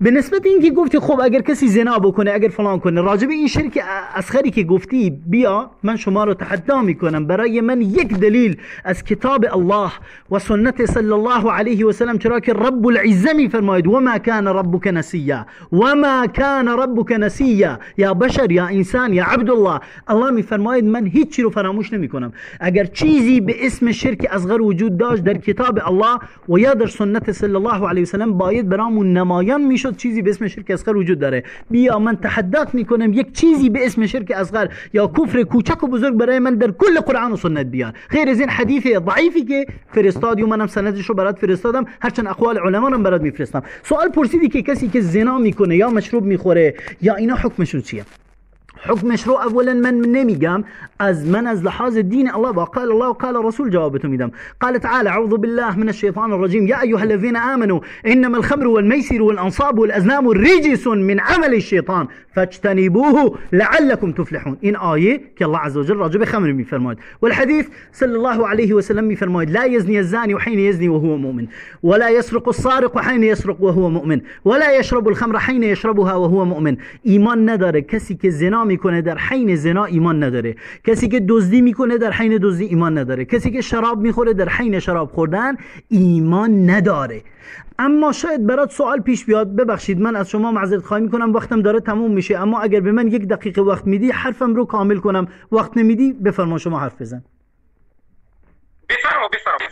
به نسبت اینکه گفتی خب اگر کسی زنا بکنه، اگر فلان کنه، راجب این شرک اصغری که گفتی، بیا من شما رو تحدا میکنم، برای من یک دلیل از کتاب الله و سنت صلی الله علیه و سلم، چرا که رب العزه میفرماید و ما کان ربک نسیا، و ما کان ربک نسیا، یا بشر، یا انسان، یا عبدالله، الله میفرماید من هیچ رو فراموش نمیکنم. اگر چیزی به اسم شرک اصغر وجود داشت در کتاب الله و یا در سنت صلی الله علیه و سلم، باید برامون نمایان میشد چیزی به اسم شرک اصغر وجود داره. بیا من تحدات میکنم یک چیزی به اسم شرک اصغر یا کفر کوچک و بزرگ برای من در کل قرآن و سنت بیار، غیر از این حدیث ضعیفی که فرستادی و منم سندش رو برات فرستادم، هرچند اقوال علما رو برات میفرستم. سوال پرسیدی که کسی که زنا میکنه یا مشروب میخوره یا اینا حکمشون چیه؟ حکمش رو اولا من نمیگم، از من از لحاظ دین الله و قال الله و قال رسول جوابتو میدم. قال تعالى اعوذ بالله من الشیطان الرجیم یا ایها الذين آمنوا انما الخمر والمیسر والانصاب والازلام رجس من عمل الشیطان فاجتنبوه لعلكم تفلحون. این آیه که الله عز وجل راجع به خمر میفرماید. والحديث صلی الله علیه و سلم میفرماید لا يزني الزاني حين يزني وهو مؤمن ولا يسرق السارق حين يسرق وهو مؤمن ولا يشرب الخمر حين يشربها وهو مؤمن. ایمان نداره کسی که زنا میکنه در حین زنا، ایمان نداره. کسی که دزدی میکنه در حین دزدی ایمان نداره. کسی که شراب میخوره در حین شراب خوردن ایمان نداره. اما شاید برات سوال پیش بیاد، ببخشید من از شما معذرت خواهی میکنم وقتم داره تموم میشه، اما اگر به من یک دقیقه وقت میدی حرفم رو کامل کنم، وقت نمیدی بفرما شما حرف بزن.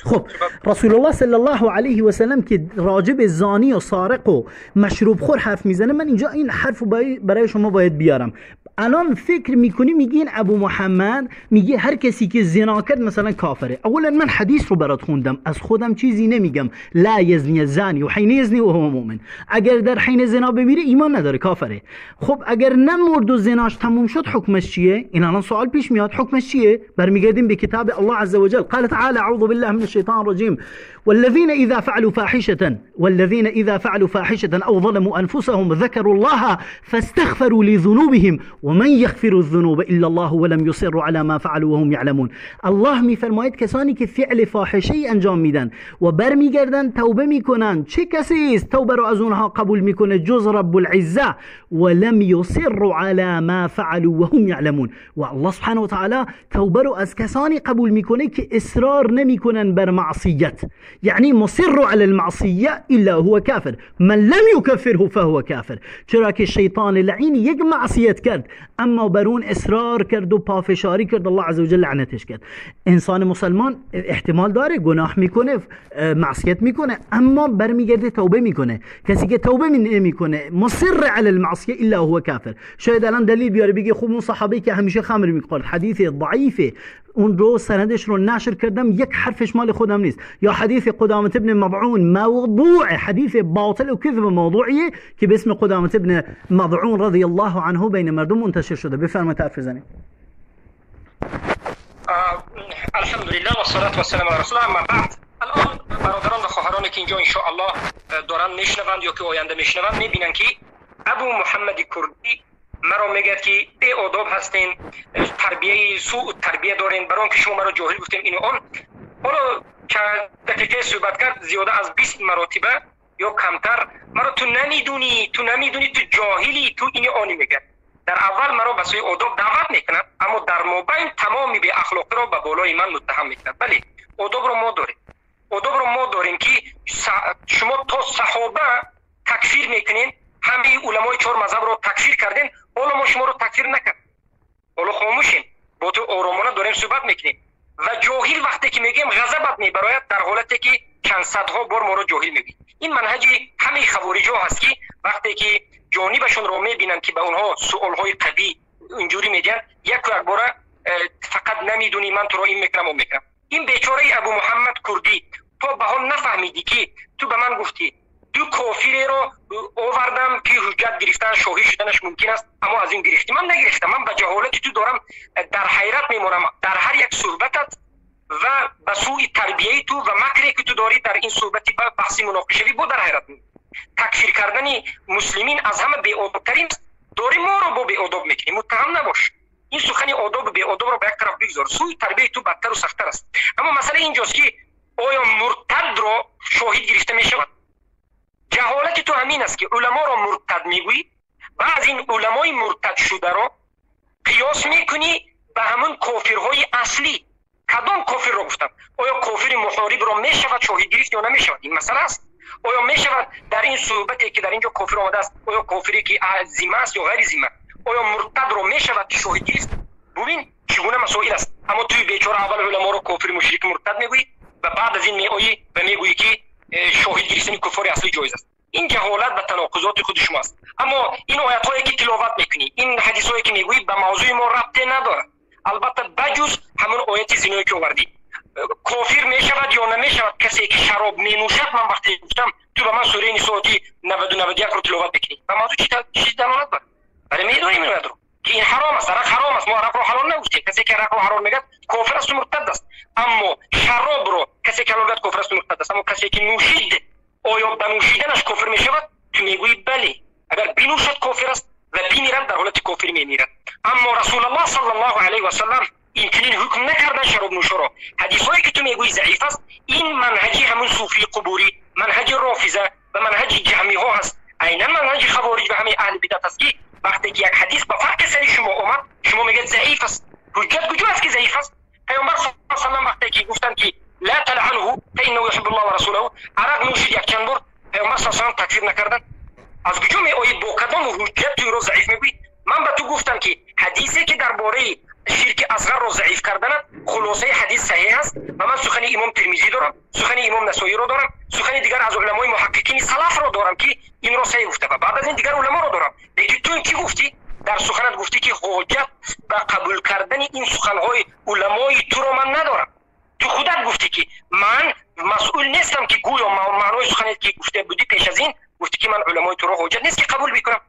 خب رسول الله صلی الله علیه و سلم که راجب زانی و سارق و مشروب خور حرف میزنه، من اینجا این حرف برای شما باید بیارم. الان فکر میکنی میگین ابو محمد میگه هر کسی که زنا کرد مثلا کافره. اولا من حدیث رو برات خوندم، از خودم چیزی نمیگم. لا یزنی الزانی و حین یزنی و هو مؤمن، اگر در حین زنا بمیره ایمان نداره، کافره. خب اگر نمرد و زناش تموم شد حکمش چیه؟ این الان سوال پیش میاد، حکمش چیه؟ برمیگردیم به کتاب الله عز وجل. قال تعالى اعوذ بالله من الشیطان الرجیم والذین اذا فعلوا فاحشة والذین اذا فعلوا فاحشة او ظلموا انفسهم ذكروا الله فاستغفروا لذنوبهم ومن یغفر الذنوب الا الله ولم یصروا على ما فعلوا وهم یعلمون. الله میفرماید کسانی که فعل فاحشه انجام میدن و برمیگردن توبه میکنن، چه کسی است توبه رو از اونها قبول میکنه جز رب العزه؟ ولم یصروا على ما فعلوا وهم یعلمون. و الله سبحانه و تعالی توبه رو از کسانی قبول میکنه که اصرار نمیکنن بر معصیت، یعنی مصر على المعصیه الا هو کافر، من لم یکفره فهو کافر. چرا که شیطان لعین یک معصیت کرد اما بر اون اصرار کرد و پافشاری کرد، الله عز وجل لعنتش کرد. انسان مسلمان احتمال داره گناه میکنه، معصیت میکنه، اما برمیگرده توبه میکنه. کسی که توبه نمیکنه مصر علی المعصیه الا هو کافر. شاید الان دلیل بیاره بگه خب اون صحابه که همیشه خمر میخورد، حدیث ضعیفه، اون رو سندش رو نشر کردم، یک حرفش مال خودم نیست. یا حدیث قدامة ابن مضعون موضوع، حدیث باطل و کذب موضوعیه که به اسم قدامة ابن مضعون رضی الله عنه بین مردم منتشر شده. بفرمایید حرف بزنید. الحمدلله و الصلاة و السلام علی رسول الله. اما بعد، الان برادران و خواهرانی که اینجا انشاءالله دارن میشنوند یا که آینده میشنوند میبینن که ابو محمد کردی مرا میگه که بی آداب هستین، تربیه سوء تربیه دارین، برای که شما مرا جاهل گفتین این و آن. حالا چند دقیقه صحبت کرد، زیاده از 20 مراتبه یا کمتر مرا تو نمیدونی، تو نمیدونی، تو جاهلی، تو این آنی میگه. در اول مرا به سوی آداب دعوت میکند، اما در مابین تمامی بی اخلاقی را به بالای من متهم میکند. بله، آداب رو ما داریم، آداب رو ما داریم که شما تا صحابه تکفیر میکنین، همه علمای چهار مذهب رو تکفیر کردین، حالا ما شما رو تکفیر نکرد، حالا خاموشیم، با تو آرامانه داریم صحبت میکنیم. و جاهل وقتی که میگیم غضبت میبراید، در حالتی که چند صدها بار ما رو جاهل میگی. این منهج همه خوارج ها هست که وقتی که جانبشون رو میبینن که به اونها سوالهای قوی اینجوری میدن، یک و یک باره فقط نمیدونی من تو رو این میکنم و میکنم. این بیچاره ابو محمد کردی تو به حال نفهمیدی که تو به من گفتی دو کافری رو آوردم که حجت گرفتن شاهی شدنش ممکن است، اما از این گرفتی من نگرفتم. من به جهالت تو دارم در حیرت میمونم در هر یک صحبتت و به سوی تربیه تو و مکری که تو داری در این صحبت بحثی مناقشه‌ای بود در حیرت میمونم. تکفیر کردن مسلمین از همه بی‌ادب‌ترین داری، ما رو با بی‌ادب میکنی، متهم نباش. این سخن آداب و بی‌ادب رو به یک طرف بگذار، سوی تربیه تو بدتر و سخت‌تر است. اما مسئله اینجاست که آیا مرتد رو شاهد گرفته میشود؟ جهالت تو همین است که علما را مرتد میگویی، بعض این علمای مرتد شده را قیاس میکنی به همون کافرهای اصلی. کدام کافر را گفتم؟ آیا کافر محارب را میشود شاهد گرفت یا نمیشود؟ این مسئله است. آیا میشود در این صحبتی که در اینجا کافر آمده است، آیا کافری که ذمه است یا غیر ذمه، آیا مرتد را میشود شاهد گرفت؟ ببین چگونه مسائل است. اما توی بیچاره اول علما را کافر مشرک مرتد میگویی و بعد از این میآیی و میگویی که شاهد گرفتن کفار اصلی جایز است. این جهالت و تناقضات خود شماست. اما این آیت هایی که تلاوت میکنی، این حدیث هایی که میگویی به موضوع ما ربط نداره. البته بجز همون آیت زینایی که آوردی، کافر میشود یا نمیشود کسی که شراب مینوشد؟ من وقتی گفتم تو به من سوره نساء 90 و 91 رو تلاوت بکنی، به موضوع چی دلالت داره؟ ولی میدونیم این رو که این حرام است، عرق حرام است، ما عرق رو حلال نگفتیم. کسی که عرق رو حلال میگه کافر است و مرتد است. اما شراب رو کسی که حلال میگه کافر است و مرتد است. اما کسی که نوشید، آیا به نوشیدنش کافر میشود؟ تو میگویی بله، اگر بنوشد کافر است و بمیرد در حالت کافر میمیرد. اما رسول الله صلی الله علیه و سلم این چنین حکم نکردن شراب نوش را. حدیث هایی که تو میگویی ضعیف است، این منهجی همون صوفی قبوری، منهج رافضه و منهج جهمی ها هست، عینا منهج خوارج و همه اهل بدعت است که وقتی که یک حدیث با فرق سری شما اومد، شما میگید ضعیف است. حجت کجا است که ضعیف است؟ پیامبر صلی الله علیه و سلم وقتی که گفتند که لا تلعنه فانه يحب الله ورسوله، عرق نوشید یک چند بار، پیامبر صلی الله علیه و سلم تکفیر نکردن. از کجا می آیی با کدام حجت تو رو ضعیف میگویی؟ من به تو گفتم که حدیثی که درباره شرک اصغر رو ضعیف کردن، خلاصه حدیث صحیح است و من سخن امام ترمذی دارم، سخن امام نسائی رو دارم، سخن دیگر از علمای محققین سلف رو دارم که این رو صحیح گفته و بعد از این دیگر علما رو دارم. لیکن تو چی گفتی؟ در سخنت گفتی که حجت به قبول کردن این سخنهای علمای تو رو من ندارم. تو خودت گفتی که من مسئول نیستم که گویا معنای سخنت که گفته بودی پیش از این، گفتی که من علمای تو رو حجت نیست که قبول میکنم.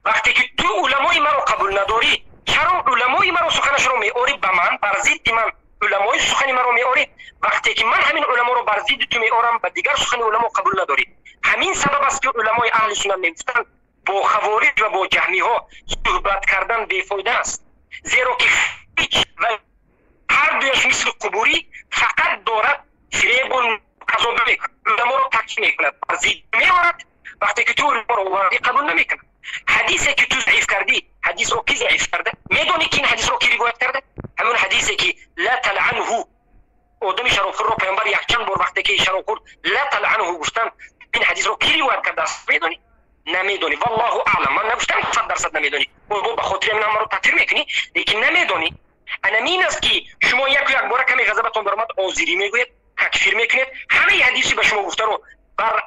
وقتی که تو علمای من رو قبول نداری، چرا علمای من رو سخنش رو میآری به من، بر ضد من علمای سخن من رو میآری؟ وقتی که من همین علما رو بر ضد تو میآرم، به دیگر سخن علما قبول نداری. همین سبب است که علمای اهل سنت میگفتند با خوارج و با جهمی ها صحبت کردن بی‌فایده است، زیرا که هیچ و هر دویش مثل قبوری فقط دارد فریب و قضاوت میکند، علما رو تکفیر میکند، بر ضد میآرد. وقتی که تو علما رو آوردی قبول نمیکند. حدیثی که تو ضعیف کردی، حدیث رو کی ضعیف کرده؟ میدونی که این حدیث رو کی روایت کرده؟ همون حدیثی که لا تلعنه، آدم شرابخور رو پیامبر یک چند بار وقتی که شراب خورد لا تلعنه گفتن، این حدیث رو کی روایت کرده است؟ میدونی؟ نمیدونی. والله اعلم. من نگفتم 100% نمیدونی، به خاطر من رو تکفیر میکنی، لیکن نمیدونی. انا است که شما یک یک بار کمی غضبتون برآمد آزری میگوید، تکفیر میکنید، همه حدیثی به شما گفته رو بر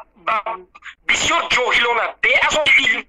بسیار جاهلانه به اساس علم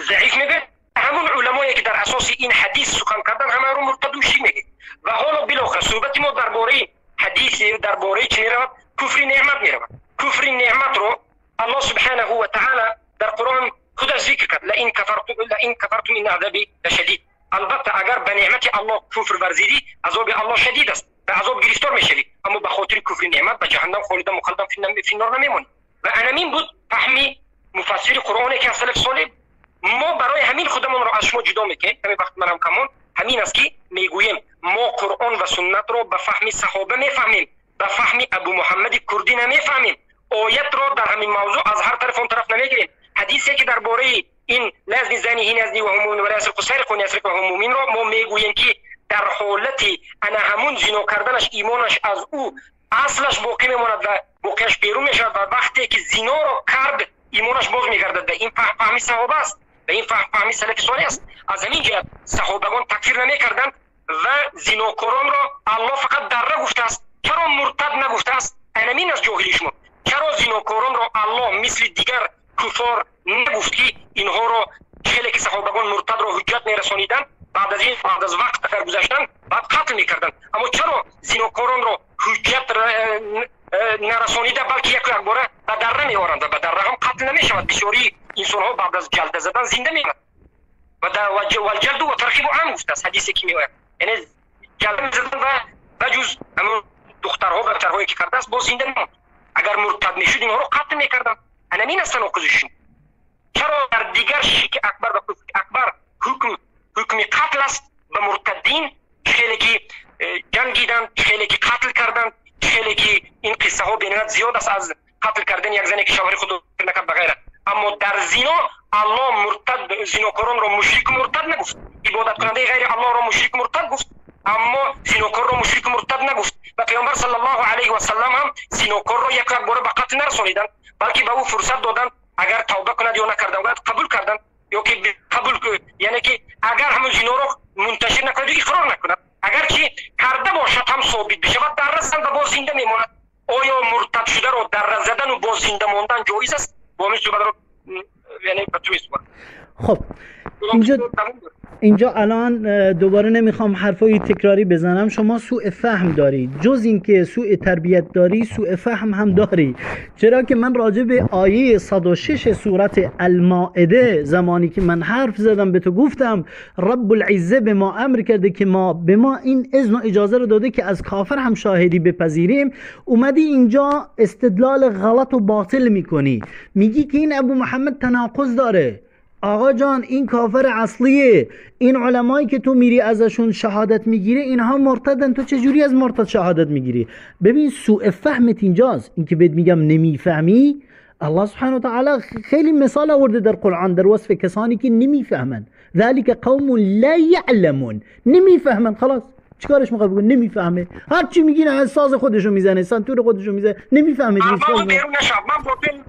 ضعیف میگه. همون علمایی که در اساس این حدیث سخن کردن همه رو مرتد و شیعه میگه و حالا بالاخره صحبت ما درباره حدیث، درباره چی میرود؟ کفر نعمت میرود. کفر نعمت رو الله سبحانه و تعالی در قرآن خودش ذکر کرد: لئن کفرتم ان عذابی لشدید. البته اگر به نعمت الله کفر ورزیدی، عذاب الله شدید است، به عذاب گرفتار میشوی، اما به خاطر کفر نعمت به جهنم خالد مخلد فی النار نمیمونی. و انمین بود فهمی مفسر قرآن که از سلف صالح. ما برای همین خودمون رو از شما جدا میکنیم. همین وقت منم کمون همین است که میگوییم ما قرآن و سنت رو به فهم صحابه میفهمیم، به فهم ابو محمد کردی نمیفهمیم. آیت رو در همین موضوع از هر طرف اون طرف نمیگیریم. حدیثی که درباره این لا یزنی زانی حین یزنی و هم مؤمن و لا یسرق سارق حین یسرق و هم مؤمن رو ما میگوییم که در حالت انا همون زنا کردنش ایمانش از او اصلش باقی میماند و باقیش بیرون میشود و وقتی که زنا رو کرد ایمانش باز میگردد. و این فهم صحابه است و این فهم سلف صالح است. از همین جهت صحابگان تکفیر نمیکردند و زناکاران را الله فقط دره گفته است، چرا مرتد نگفته است؟ انمین از جاهلی شما. چرا زناکاران را الله مثل دیگر کفار نگفت که اینها را خیلی که صحابگان مرتد را حجت میرسانیدند، بعد از این بعد از وقت اگر گذشتن بعد قتل میکردند، اما چرا زناکاران را حجت نرسانیده بلکه یک باره به دره میآورند و به دره هم قتل نمیشود؟ بسیاری انسان ها بعد از جلد زدن زنده میمانند و والجلد و ترخیب عام گفته است حدیثی که میآید، یعنی جلد زدن و بجز همون دخترها و پسرهایی که کرده است باز زنده میماند. اگر مرتد میشد اینها رو قتل میکردند. همین است تناقضشون. چرا در دیگر شرک اکبر و کفر اکبر حکم قتل است به مرتدین، خیلی که جنگیدند، خیلی که قتل کردند، خیلی که این قصه ها بینات زیاد است از قتل کردن یک زنی که شوهر خود نکرد و غیره. اما در زنا الله مرتد زناکاران را مشرک مرتد نگفت، عبادت کننده غیر الله را مشرک مرتد گفت، اما زناکار را مشرک مرتد نگفت. و پیامبر صلی الله علیه و سلم هم زناکار را یک بار به قتل نرسانیدند، بلکه به او فرصت دادند اگر توبه کند یا نکردند باید قبول کردند یا که قبول، یعنی که اگر همون زنا را منتشر نکند و اقرار نکند، اگر که کرده باشد هم ثابت بشود در زدن و باز زنده میماند. آیا مرتد شده را در زدن و باز زنده ماندن جایز است؟ با همین صحبت را یعنی به تو میسپارم. خب اینجا الان دوباره نمیخوام حرفای تکراری بزنم. شما سوء فهم داری، جز اینکه سوء تربیت داری سوء فهم هم داری. چرا که من راجع به آیه 106 سورت المائده زمانی که من حرف زدم به تو گفتم رب العزه به ما امر کرده که ما به ما این اذن و اجازه رو داده که از کافر هم شاهدی بپذیریم. اومدی اینجا استدلال غلط و باطل میکنی، میگی که این ابو محمد تناقض داره. آقا جان این کافر اصلیه، این علمایی که تو میری ازشون شهادت میگیری اینها مرتدن، تو چجوری از مرتد شهادت میگیری؟ ببین سوء فهمت اینجاست. این که بهت میگم نمیفهمی، الله سبحانه و تعالی خیلی مثال آورده در قرآن در وصف کسانی که نمیفهمن، ذلك قوم لا یعلمون، نمیفهمن. خلاص چیکارش میخوای بگو؟ نمیفهمه، هر چی میگی نه ساز خودشو میزنه، سانتور خودشو میزنه، نمیفهمه. از موضوع بیرون نشو. من با ببین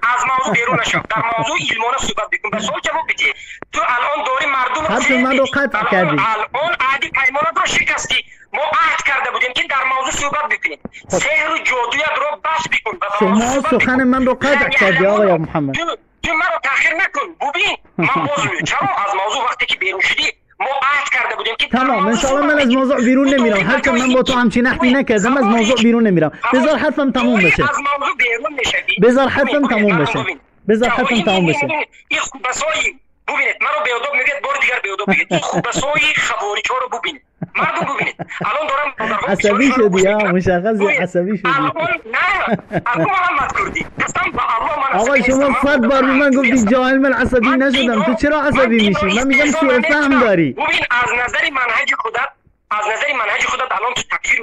از موضوع بیرون نشو، در موضوع علمانه صحبت بکن، به سوال جواب بده. تو الان داری مردم رو حرف من رو قطع کردی، الان عهد پیمانت رو شکستی. ما عهد کرده بودیم که در موضوع صحبت بکنیم، سحر و جادویت رو بس بکن. شما سخن من رو قطع کردی آقای محمد. تو مرا تاخیر نکن. ببین من باز چرا از موضوع وقتی که بیرون شدی ما عهد کرده بودیم که تمام. ان شاء الله من از موضوع بیرون نمیرم. هرچند من با تو همچین عهدی نکردم از موضوع بیرون نمیرم. بذار حرفم تموم بشه. از موضوع بیرون میشوی. بذار حرفم تموم بشه. بذار حرفم تموم بشه. این خوبسای ببینید مرا بیادب میگه، بار دیگر بیادب میگه. این خوبسای خوارج‌ها رو ببینید، مردم ببینید. الان دارم عصبی شدی ها، مشخص عصبی شدی. الان نه ابو محمد کردی قسم به الله من آقا شما 100 بار به من گفتی جاهل، من عصبی نشدم. تو چرا عصبی میشی؟ من میگم سوء فهم داری. ببین از نظر منهج خودت، از نظر منهج خودت الان تو تکفیر